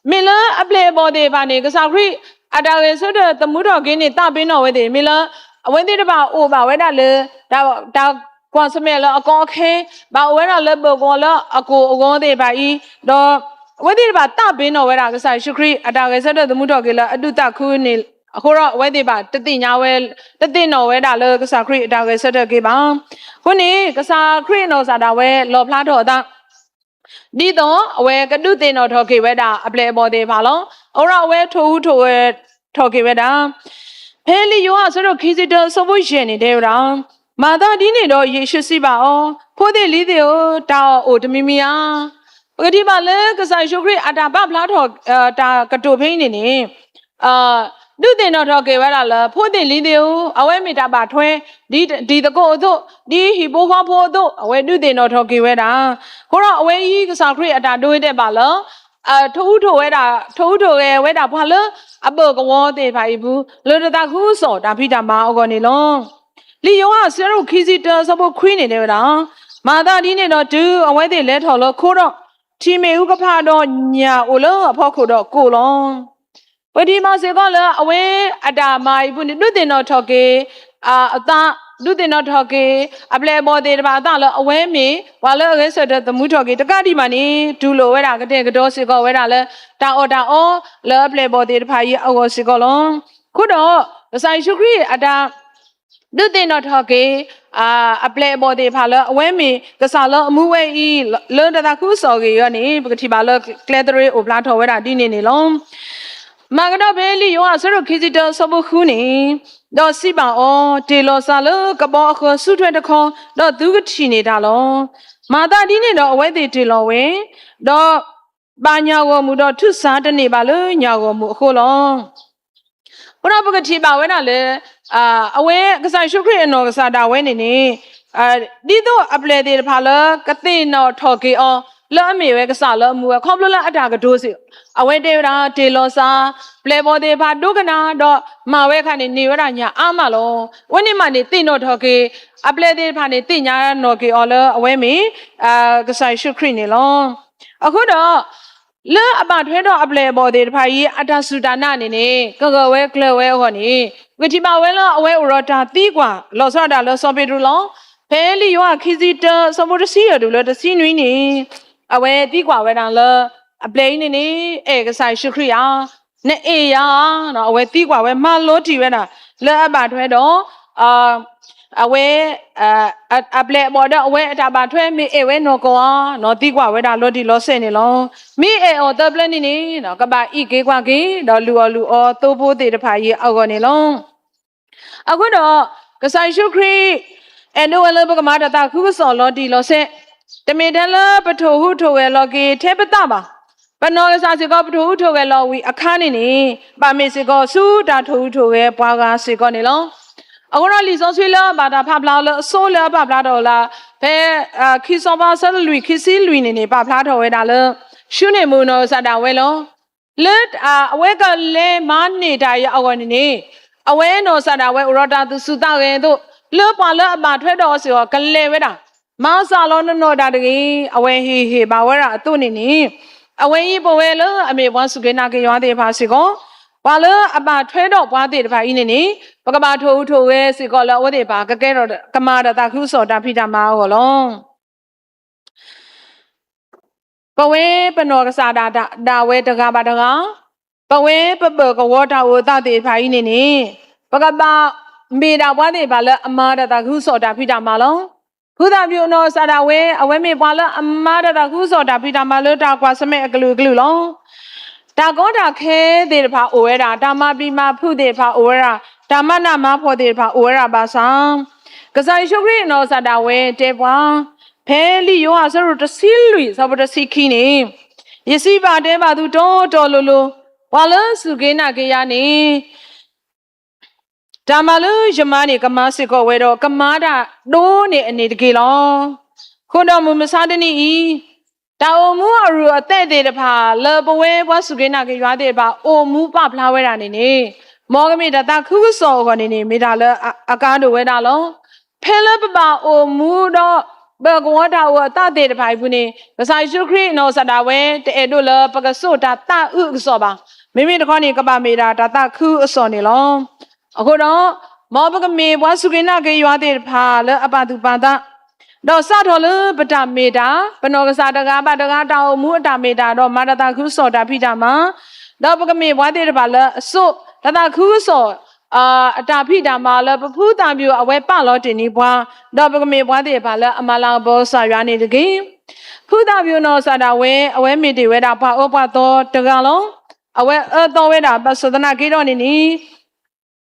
မ့ၢ်လၢအပျဲၢ်အဘီၣ်သ့ၣ်တဖၣ်န့ၣ် ကစၢ်ခရံာ်အတၢ်ဂဲၤဆၢထၢၣ်သမူထီၣ်က့ၤန့ၣ် သးပ့ၤနီၣ်ဝဲသ့ၣ် မ့ၢ်လၢ အဝဲသ့ၣ်တဖၣ်အိၣ်ဘၣ်ဝဲဒၣ်လၢ တၢ်, တၢ်ကွၢ်ဆၢၣ်မဲာ်လၢအကီအခဲ, ဘၣ်အိၣ်ဝဲဒၣ်လၢပၢၢ်ကဝီၤလၢအကိၢ်အဂီၤသ့ၣ်တဖၣ်အံၤ, ဒီးအဝဲသ့ၣ်တဖၣ်သးပ့ၤနီၣ်ဝဲဒၣ် ကစၢ်ယ့ၣ်ၡူးခရံာ်အတၢ်ဂဲၤဆၢထၢၣ်သမူထီၣ်က့ၤလၢအဒုးသးခုန့ၣ်, အဃိဒီးအဝဲသ့ၣ်တဖၣ်တသ့ၣ်ညါဝဲ, တသ့ၣ်နီၣ်ဝဲဒၣ်လၢကစၢ်ခရံာ်အတၢ်ဂဲၤဆၢထၢၣ်က့ၤဘၣ်. အဃိန့ၣ် ကစၢ်ခရံာ်အနီၢ်ကစၢ်ဒၣ်ဝဲ လီၣ်ဖျါထီၣ်အသး ဒ်သိးအဝဲကဒုးသ့ၣ်နီၣ်ထီၣ်က့ၤဝဲဒၣ်အပျဲၢ်အဘီၣ်သ့ၣ်တဖၣ်လီၤ. အဃိဒီးအဝဲထိၣ်ဟူးထိၣ်ဂဲၤထီၣ်က့ၤဝဲဒၣ်. ဖဲလံာ်ယိၤဟၣ်အဆၢဒိၣ်ခံဆံတၢအဆၢဖိယဲၢ်န့ၣ် တဲဝဲဒၣ်, မၤသးဒ်န့ၣ်ဒီး ယ့ၣ်ၡူးစံးဘၣ်အီၤ, ဖိသ့ၣ်လံၤသ့ၣ်ဧၢ, တၢ်အီၣ်အိၣ်တမံၤမံၤဧါ. ပကထံၣ်ဘၣ်လၢကစၢ်ယ့ၣ်ၡူးခရံာ်အတၢ်ပာ်ဖျါထီၣ် တၢ်ကတိၤဖဲအံၤန့ၣ်န့ၣ် ဒုးသ့ၣ်နီၣ်ထီၣ်က့ၤဝဲဒၣ်လၢ ဖိသ့ၣ်လံၤသ့ၣ်ဧၢ, အဝဲမ့ၢ်တၢ်ဘၣ်ထွဲ ဒ်တံၤသကိးအသိး, ဒ်ဟံၣ်ဖိဃီဖိအသိး အဝဲဒုးသ့ၣ်နီၣ်ထီၣ်က့ၤဝဲဒၣ်. အဃိဒီးအဝဲအံၤ ကစၢ်ခရံာ်အတၢ်ဒိတဲဘၣ်လၢ ထိၣ်ဟူးထိၣ်ဝဲဒၣ်, ထိၣ်ဟူးထိၣ်ဂဲၤဝဲဒၣ်ပှၤလၢအပၢၢ်ကဝီၤသ့ၣ်တဖၣ်အံၤပူၤ လၢတၢ်သးခုကစီၣ်တၢ်ဖံးတၢ်မၤအဂီၢ်န့ၣ်လီၤ. လံာ်ယိၤဟၣ်အဆၢဒိၣ်ခံဆံတၢအဆၢဖိခွံန့ၣ်တဲဝဲဒၣ်, မၤသးဒ်န့ၣ်ဒီး တုၤအဝဲသ့ၣ်လဲၤထီၣ်လၢခိဒီး ထံမ့ၣ်အူကဖၣ်ဒီးညၣ်အိၣ်လၢအဖီခိၣ်ဒီးကိၢ်လီၤ. ပထံၣ်ဘၣ်စ့ၢ်ကီးလၢအဝဲအတၢ်မၤအံၤပူၤန့ၣ် ဒုးသ့ၣ်နီၣ်ထီၣ်က့ၤ အသး, ဒုးသ့ၣ်နီၣ်ထီၣ်က့ၤ အပျဲၢ်အဘီၣ်သ့ၣ်တဖၣ်အသးလၢအဝဲမ့ၢ် ပှၤလၢအဂဲၤဆၢထၢၣ်သမူထီၣ်က့ၤ တကးဒံးဘၣ်န့ၣ် တူၢ်လိာ်ဝဲဒၣ်ကတဲာ်ကတီၤစ့ၢ်ကီးဝဲဒၣ်လၢ တၢ်အီၣ်တၢ်အီလၢအပျဲၢ်အဘီၣ်သ့ၣ်တဖၣ်အံၤအဂီၢ်စ့ၢ်ကီးလီၤ. အဃိဒီး ကစၢ်ယ့ၣ်ၡူးခရံာ်အတၢ် ဒုးသ့ၣ်နီၣ်ထီၣ်က့ၤ အပျဲၢ်အဘီၣ်သ့ၣ်တဖၣ်လၢအဝဲမ့ၢ်ကစၢ်လၢအမူဝဲအံၤ လၢတၢ်သးခုကစီၣ်အဂ့ၢ်အံၤန့ၣ် ပကထံၣ်ဘၣ်လၢကျဲသရ့အိၣ်ဖျါထီၣ်ဝဲဒၣ်ဒ်န့ၣ်န့ၣ်လီၤ. မၤကဒီးဖဲလံာ်ယိၤဟၣ်အဆၢဒိၣ်ခံဆံတၢအဆၢဖိဃုန့ၣ်, ဒီးစံးဘၣ်အီၤ, တ့ၢ်လီၤစၢ်လၢကဘီအဃၢၤဆူထွဲတခီ, ဒီးသုကထံၣ်န့ၢ်တၢ်လီၤ. မၤသးဒ်န့ၣ်ဒီးအဝဲသ့ၣ်တ့ၢ်လီၤဝဲ, ဒီး ဘၣ်ညၣ်ဂီၢ်မုၢ်ဒီးထူးစၢ်တန့ၢ်ဘၣ်လၢညၣ်ဂီၢ်မုၢ်အဃိလီၤ. အဃိဒီးပကထံၣ်ဘၣ်ဝဲဒၣ်လၢ အဝဲကစၢ်ယ့ၣ်ၡူးခရံာ်အနီၢ်ကစၢ်ဒၣ်ဝဲန့ၣ်န့ၣ် ဒ်သိးအပျဲၢ်သ့ၣ်တဖၣ်လၢကသ့ၣ်နီၣ်ထီၣ်က့ၤအီၤ လၢအမ့ၢ်ဝဲကစၢ်လၢအမူဝဲ ခီဖျိလၢအတၢ်ကတိၤစ့ၢ် အဝဲတဲဝဲဒၣ် တ့ၢ်လီၤစၢ် ပျဲၢ်ဘီၣ်သ့ၣ်တဖၣ်ဒိကနၣ်ဒီး မၤဝဲအခါန့ၣ် န့ၢ်ဝဲဒၣ်ညၣ်အါမးလီၤ. အဝဲန့ၣ်မးန့ၣ် သ့ၣ်နီၣ်ထီၣ်က့ၤ အပျဲၢ်သ့ၣ်တဖၣ်န့ၣ် သ့ၣ်ညါနီၣ်က့ၤအီၤလၢအဝဲမ့ၢ် ကစၢ်ယ့ၣ်ၡူးခရံာ်န့ၣ်လီၤ. အဃိဒီး လၢအဘၣ်ထွဲဒီးအပျဲၢ်အဘီၣ်သ့ၣ်တဖၣ်အံၤ အတၢ်စူၢ်တၢ်နာ်န့ၣ်န့ၣ် ကဂၢၢ်ဝဲကျၢၤဝဲအဂီၢ်န့ၣ် ပကထံၣ်ဘၣ်ဝဲလၢအဝဲအိၣ်ဒီးတၢ်သံကွၢ် လီၤဆီဒၣ်တၢ်လၢစီၤပ့းတရူးလီၤ. ဖဲလံာ်ယိၤဟၣ်ခံဆံတၢ ဆၢဖိတဆံယဲၢ်တုၤလၢတဆံနွံန့ၣ် အဝဲသံကွၢ်ဝဲဒၣ်လၢ အပျဲၢ်အံၤန့ၣ်န့ၣ် အဲၣ်ကစၢ်ယ့ၣ်ၡူးခရံာ်ဧါ, နအဲၣ်ယၤဧါ, အဝဲသံကွၢ်ဝဲမၤလီၤတံၢ်ဝဲဒၣ် လၢအဘၣ်ထွဲဒီး အဝဲ အပျဲၢ်အဘီၣ်ဒီးအဝဲအတၢ်ဘၣ်ထွဲ မ့ၢ်အဲၣ်ဝဲနီၢ်ကီၢ်ဧါ, သံကွၢ်ဝဲဒၣ်လီၤတံၢ်လီၤဆဲးန့ၣ်လီၤ. မ့ၢ်အဲၣ်အီၤသၢပျၢၤန့ၣ်န့ၣ် ကဘၣ်အံးက့ၤကွၢ်က့ၤ ဒီးလုၢ်အီၣ်လုၢ်အီသိဖိသ့ၣ်တဖၣ်အံၤအဂီၢ်န့ၣ်လီၤ. အဃိဒီး ကစၢ်ယ့ၣ်ၡူးခရံာ် အဲၣ်ဒိးဝဲလၢပကမၤတၢ်သးခုကစီၣ်လီၤတံၢ်လီၤဆဲး, တမ့ၢ်ထဲလၢပထိၣ်ဟူးထိၣ်ဂဲၤလီၤက့ၤထဲပသးဘၣ်. ပနီၢ်ကစၢ်စ့ၢ်ကီး ပထိၣ်ဟူးထိၣ်ဂဲၤလီၤဝံၤအခါန့ၣ်န့ၣ် ဘၣ်မ့ၢ်စ့ၢ်ကီးဆူတၢ်ထိၣ်ဟူးထိၣ်ဂဲၤပှၤဂၤစ့ၢ်ကီးန့ၣ်လီၤ. အဃိဒီးလံာ်စီဆှံလၢအဘၣ်တၢ်ဖးဖျါအီၤလၢအဆိလၢအပာ်ဖျါထီၣ်အီၤလၢ ဖဲ ခံစီၤပၤ ဆၢလွံၢ် ခံဆံလွံၢ်န့ၣ်န့ၣ် ပာ်ဖျါထီၣ်ဝဲဒၣ်လၢ ၡူန့ၢ်မုၢ်နီၢ်ကစၢ်ဒၣ်ဝဲလီၤ. လၢ အဝဲကလဲၤမၤန့ၢ်တၢ်အံၤအဂီၢ်န့ၣ်န့ၣ် အဝဲနီၢ်ကစၢ်ဒၣ်ဝဲအိၣ်ဒီးတၢ်သူၣ်ဆူၣ်သးဂဲၤအသိး လၢပှၤလၢအဘၣ်ထွဲဒီးအီၤစ့ၢ်ကီး ကလဲၤဝဲဒၣ် မၤစၢ်လီၤနီၢ်နီၢ်တၢ်တဂ့ၤ အဝဲဟ့ၣ်ဟ့ၣ်ဘၣ်ဝဲဒၣ်အသိးန့ၣ်န့ၣ် အဝဲအံၤပဝဲလၢအမ့ၢ်ပှၤစူၢ်က့ၤနာ်က့ၤယွၤသ့ၣ်တဖၣ်စ့ၢ်ကီး ပှၤလၢအဘၣ်ထွဲဒီးပှၤသ့ၣ်တဖၣ်အံၤန့ၣ်န့ၣ် ပကဘၣ်ထိၣ်ဟူးထိၣ်ဂဲၤစ့ၢ်ကီးလၢအဝဲသ့ၣ်တဖၣ် ကကဲထီၣ်ကမၤဒီးသးခုကစီၣ်တၢ်ဖံးတၢ်မၤအဂီၢ်လီၤ. ပဝဲပနီၢ်ကစၢ်ဒၣ်ဝဲတဂၤဘၣ်တဂၤ, ပဝဲပပၢၢ်ကဝီၤတၢ်အိၣ်သးသ့ၣ်တဖၣ်အံၤန့ၣ်န့ၣ် ပကဘၣ် မ့ၢ်ဒၣ်ပှၤသ့ၣ်တဖၣ်လၢအမၤတၢ်သးခုကစီၣ်တၢ်ဖံးတၢ်မၤလီၤ. ဖုသၣ်ဖၠူၣ်နီၢ်ကစၢ်ဒၣ်ဝဲ အဝဲမ့ၢ်ပှၤလၢအမၤတၢ်သးခုကစီၣ်တၢ်ဖံးတၢ်မၤလၢတၢ်ကွၢ်ဆၢၣ်မဲာ်အကလုာ်ကလုာ်လီၤ. တၢ်ကီတၢ်ခဲသ့ၣ်တဖၣ်အိၣ်ဝဲဒၣ်, တၢ်မၤပျံၤမၤဖုးသ့ၣ်တဖၣ်အိၣ်ဝဲဒၣ်, တၢ်မၤနးမၤဖှီၣ်သ့ၣ်တဖၣ်အိၣ်ဝဲဒၣ်ဘၣ်ဆၣ်, ကစၢ်ယ့ၣ်ၡူးခရံာ်နီၢ်ကစၢ်ဒၣ်ဝဲတဲပှၤ, ဖဲလံာ်ယိၤဟၣ်အဆၢဒိၣ်တဆံလွံၢ် အဆၢဖိတဆံခံန့ၣ်, ယစံးဘၣ်တဲဘၣ်သုတီတီလိၤလိၤ, ပှၤလၢစူၢ်က့ၤနာ်က့ၤယၤန့ၣ် တၢ်မၤလၢယမၤန့ၣ် ကမၤစ့ၢ်ကီးဝဲဒီး ကမၤတၢ်ဒိၣ်န့ၢ်အန့ၣ်တက့ၢ်လီၤ. အဃိဒီးမုၢ်မဆါတနံၤအံၤ, တၢ်အိၣ်မူအရူၢ်အသဲးသ့ၣ်တဖၣ်လၢပဝဲပှၤစူၢ်က့ၤနာ်က့ၤယွၤသ့ၣ်တဖၣ် အိၣ်မူပာ်ဖျါဝဲဒၣ်န့ၣ်န့ၣ်, မ်ကမ့ၢ်တၢ်သးခုကစီၣ်အဂီၢ်န့ၣ်န့ၣ် မ့ၢ်တၢ်လၢအကါဒိၣ်ဝဲဒၣ်လီၤ. ဖဲလၢပဘၣ်အိၣ်မူဒီး ပကဝီၤတၢ်အိၣ်အသးသ့ၣ်တဖၣ်အံၤအပူၤန့ၣ် ကစၢ်ယ့ၣ်ၡူးခရံာ်နီၢ်ကစၢ်ဒၣ်ဝဲ တအဲၣ်ဒိးလၢပကစိာ်တၢ်သးအုးအကစီၣ်ဘၣ်. မ့မ့ၢ်တခီန့ၣ် ကဘၣ်မ့ၢ်ဒၣ်တၢ်သးခုအစီၣ်န့ၣ်လီၤ. အဃိဒီး, မ်ပကမ့ၢ်ပှၤစူၢ်က့ၤနာ်က့ၤယွၤသ့ၣ်တဖၣ်လၢအပာ်သူၣ်ပာ်သး, ဒီးစးထီၣ်လၢပတၢ်မ့ၢ်တၢ်, ပနီၢ်ကစၢ်တဂၤဘၣ်တဂၤတၢ်အိၣ်မူအတၢ်မ့ၢ်တၢ် ဒီးမၤတၢ်သးခုကစီၣ်တၢ်ဖံးတၢ်မၤ, ဒီးပကမ့ၢ်ပှၤသ့ၣ်တဖၣ်လၢအစိာ်တၢ်သးခုကစီၣ် အတၢ်ဖံးတၢ်မၤလၢပဖုသၣ်ဖၠူၣ်အဝဲပာ်လီၤတ့ၢ်န့ၢ်ပှၤ, ဒီးပကမ့ၢ်ပှၤသ့ၣ်တဖၣ်လၢအမၤလၤကပီၤကစၢ်ယွၤန့ၣ်တက့ၢ်. ဖုသၣ်ဖၠူၣ်နီၢ်ကစၢ်ဒၣ်ဝဲ အဝဲမ့ၢ်တ့ၢ်ဝဲဒၣ်ပှၤအၢပှၤသီတဂၤလီၤ. အဝဲအၢသီဝဲဒၣ်ဘၣ်ဆၣ်သနာ်က့ဒီးန့ၣ်န့ၣ်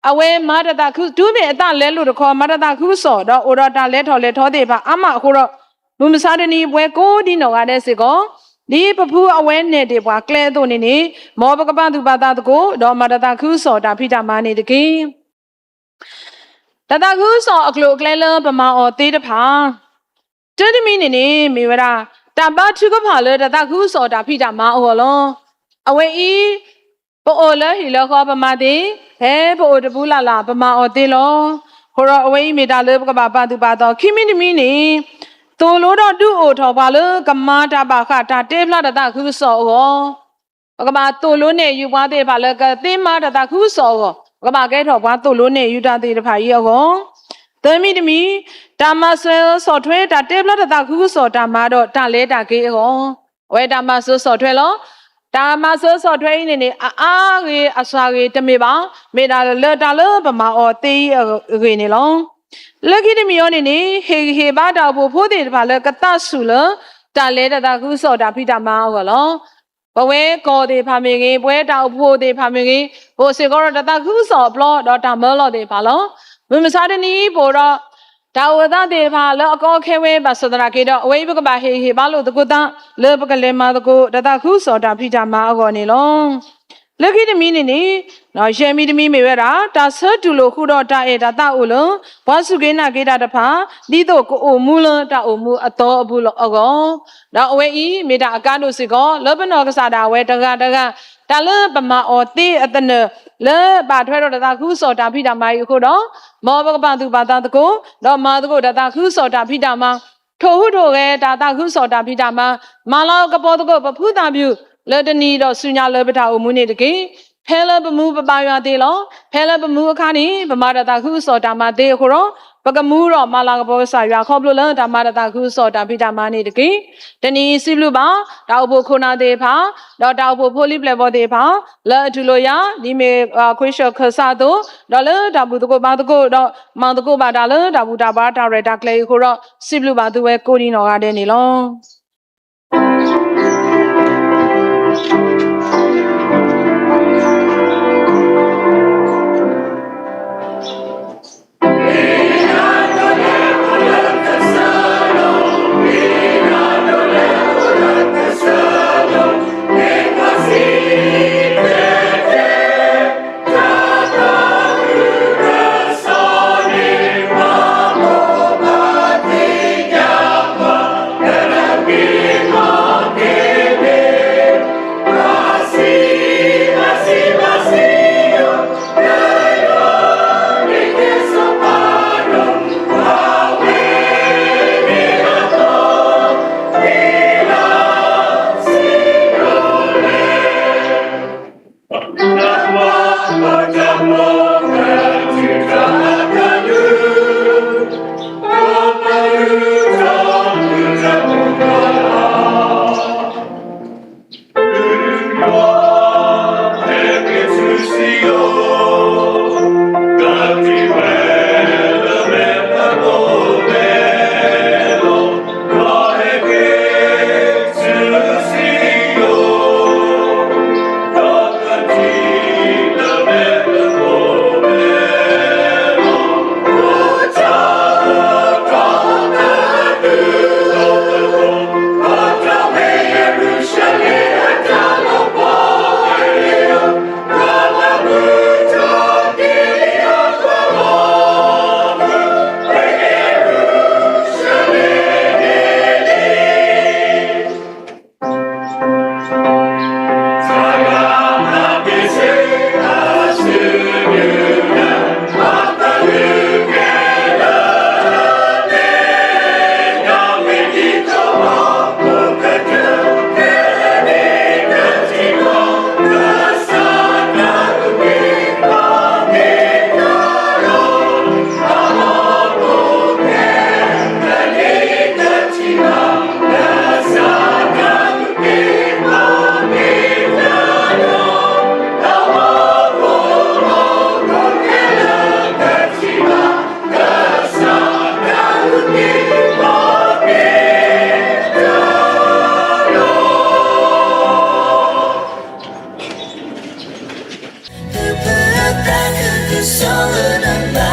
အဝဲမၤတၢ်သးခု, တုၤမ့ၢ်အသးလဲလိာ်တခီ မၤတၢ်သးခုကစီၣ် ဒီးအိၣ်ဒီးတၢ်လဲၤထီၣ်လဲၤထီသ့ၣ်တဖၣ်အါမးအဃိဒီး, မုၢ်မဆါတနံၤပဝဲကိးဒံနီၢ်ဂၤဒဲးစ့ၢ်ကီး, ဒ်ပဖုအဝဲနဲၣ်တ့ၢ်ပှၤကျဲအသိးန့ၣ်န့ၣ်, မ်ပကပာ်သူၣ်ပာ်သးသကိး ဒီးမၤတၢ်သးခုကစီၣ်တၢ်ဖံးတၢ်မၤန့ၣ်တက့ၢ်. တၢ်သးခုကစီၣ်အကျိၤအကျဲလၢပမၤအီၤသ့တဖၣ်, တၢ်တမံၤန့ၣ်န့ၣ် မ့ၢ်ဝဲဒၣ် တၢ်ဘါထုကဖၣ်လၢတၢ်သးခုကစီၣ်တၢ်ဖံးတၢ်မၤအဂီၢ်လီၤ. အဝဲအံၤ ပအိၣ်လၢဟံၣ်လၢဃီပမၤသ့, ဖဲပအိၣ်တပူၤလၢ်လၢ်ပမၤအီၤသ့လီၤ. အဃိဒီးအဝဲအံၤမ့ၢ်တၢ်လၢပကဘၣ်ပာ်သူၣ်ပာ်သး, ခံမံၤတမံၤန့ၣ်, သိၣ်လိဒီးဒုးအိၣ်ထီၣ်ပှၤလၢကမၤတၢ်ဘၣ်ဃးတၢ်တဲဖျါတၢ်သးခုကစီၣ်အဂီၢ် ပကဘၣ်သိၣ်လိနဲၣ်ယုာ်ပှၤသ့ၣ်တဖၣ်လၢကသ့မၤတၢ်သးခုကစီၣ်အဂီၢ်, ပကဘၣ်ကဲထီၣ်ပှၤသိၣ်လိနဲၣ်ယုာ်တၢ်သ့ၣ်တဖၣ်အံၤအဂီၢ်, သၢမံၤတမံၤ, တၢ်မၤစၢၤဆီၣ်ထွဲတၢ်တဲဖျါတၢ်သးခုကစီၣ်တၢ်မၤဒီးတၢ်လဲၤတၢ်က့ၤအဂီၢ်, အဝဲတၢ်မၤစၢၤဆီၣ်ထွဲလီၤ. တၢ်မၤစၢၤဆီၣ်ထွဲအံၤန့ၣ်န့ၣ် အအါဂ့ၤအစှၤဂ့ၤတမ့ၢ်ဘၣ်, မ့ၢ်ဒၣ်လၢတၢ်လၢပမၤအီၤသ့အဂ့ၢ်န့ၣ်လီၤ. လၢခံတမံၤအံၤန့ၣ်န့ၣ်, ဟ့ၣ်ဂံၢ်ဟ့ၣ်ဘါတၢ်အိၣ်ဖှိၣ်ဖိသ့ၣ်တဖၣ်လၢကသးဆူၣ်လၢ တၢ်လဲၤတၢ်သးခုကစီၣ်တၢ်ဖံးတၢ်မၤအဂီၢ်လီၤ. ပဝဲကီၢ်သ့ၣ်တဖၣ်မ့ၢ်ဂ့ၤ, ပဝဲတၢ်အိၣ်ဖှိၣ်သ့ၣ်တဖၣ်မ့ၢ်ဂ့ၤ, ပအိၣ်စ့ၢ်ကီးဒီးတၢ်သးခုကစီၣ်အပျီဒီးတၢ်မၢလီၤသ့ၣ်တဖၣ်လီၤ. မုၢ်မဆါတနံၤအံၤပအိၣ်ဒီး တၢ်အိၣ်အသးသ့ၣ်တဖၣ်လၢအကီခဲဝဲဘၣ်ဆၣ်သနာ်က့ဒီး အဝဲအံၤပကဘၣ်ဟ့ၣ်ဂံၢ်ဟ့ၣ်ဘါလိာ်သကိးသး လၢပကလဲၤမၤသကိးတၢ်သးခုကစီၣ်တၢ်ဖံးတၢ်မၤအဂီၢ်န့ၣ်လီၤ. လၢခံတမံၤန့ၣ်န့ၣ်, ယဲၢ်မံၤတမံၤမ့ၢ်ဝဲဒၣ် တၢ်ဆၢတူၢ်လိာ်ဃုာ်ဒီးတၢ်အဲၣ်တၢ်သးအိၣ်လၢ ပှၤစူၢ်က့ၤနာ်က့ၤတၢ်တဖၣ် ဒ်သိးကအိၣ်မူလၢတၢ်အိၣ်မူအသီအပူၤအဂီၢ်, ဒီးအဝဲအံၤမ့ၢ်တၢ်အကါဒိၣ်စ့ၢ်ကီး လၢပနီၢ်ကစၢ်ဒၣ်ဝဲတဂၤတဂၤ တၢ်လၢပမၤအီၤသ့အသနၢၣ် လၢဘၣ်ထွဲဒီးတၢ်သးခုကစီၣ်တၢ်ဖံးတၢ်မၤအံၤအဃိဒီး, မ်ပကပာ်သူၣ်ပာ်သးသကိး ဒီးမၤသကိးတၢ်သးခုကစီၣ်တၢ်ဖံးတၢ်မၤ, ထိၣ်ဟူးထိၣ်ဂဲၤတၢ်သးခုကစီၣ်တၢ်ဖံးတၢ်မၤ, မၤလၤကပီၤသကိးပဖုသၣ်ဖၠူၣ် လၢတနံၤဒီးဆူညါလၢပတၢ်အိၣ်မူန့ၣ်တက့ၢ်. ဖဲလၢပမူပဘါယွၤသ့လီၤ. ဖဲလၢပမူအခါန့ၣ် ပမၤတၢ်သးခုကစီၣ်တၢ်မၤသ့အဃိဒီး, ပကမူဒီးမၤလၤကပီၤကစၢ်ယွၤခီဖျိလၢတၢ်မၤတၢ်သးခုကစီၣ်တၢ်ဖံးတၢ်မၤန့ၣ်တက့ၢ်. တနံၤအံၤစံးဘျုးဘၣ် တၢ်အိၣ်ဖှိၣ်ခိၣ်နၢ်သ့ၣ်တဖၣ်, ဒီးတၢ်အိၣ်ဖှိၣ်ဖိလံၤပျဲၢ်ဘီၣ်သ့ၣ်တဖၣ်, လၢအတူၢ်လိာ်ယၤ ဒ်မ့ၢ်ခွံဆၢၣ်ခၢၣ်စးအသိး, ဒီးလၢတၢ်ဘူၣ်သကိးဘါသကိး ဒီးမၤသကိးဘၣ်တၢ်လၢတၢ်ဘူၣ်တၢ်ဘါတၢ်ရဲၣ်တၢ်ကျဲၤအံၤအဃိဒီး, စံးဘျုးဘၣ်သုဝဲကိးဒံးနီၢ်ဂၤဒဲးန့ၣ်လီၤ. စီၤလၢနၤ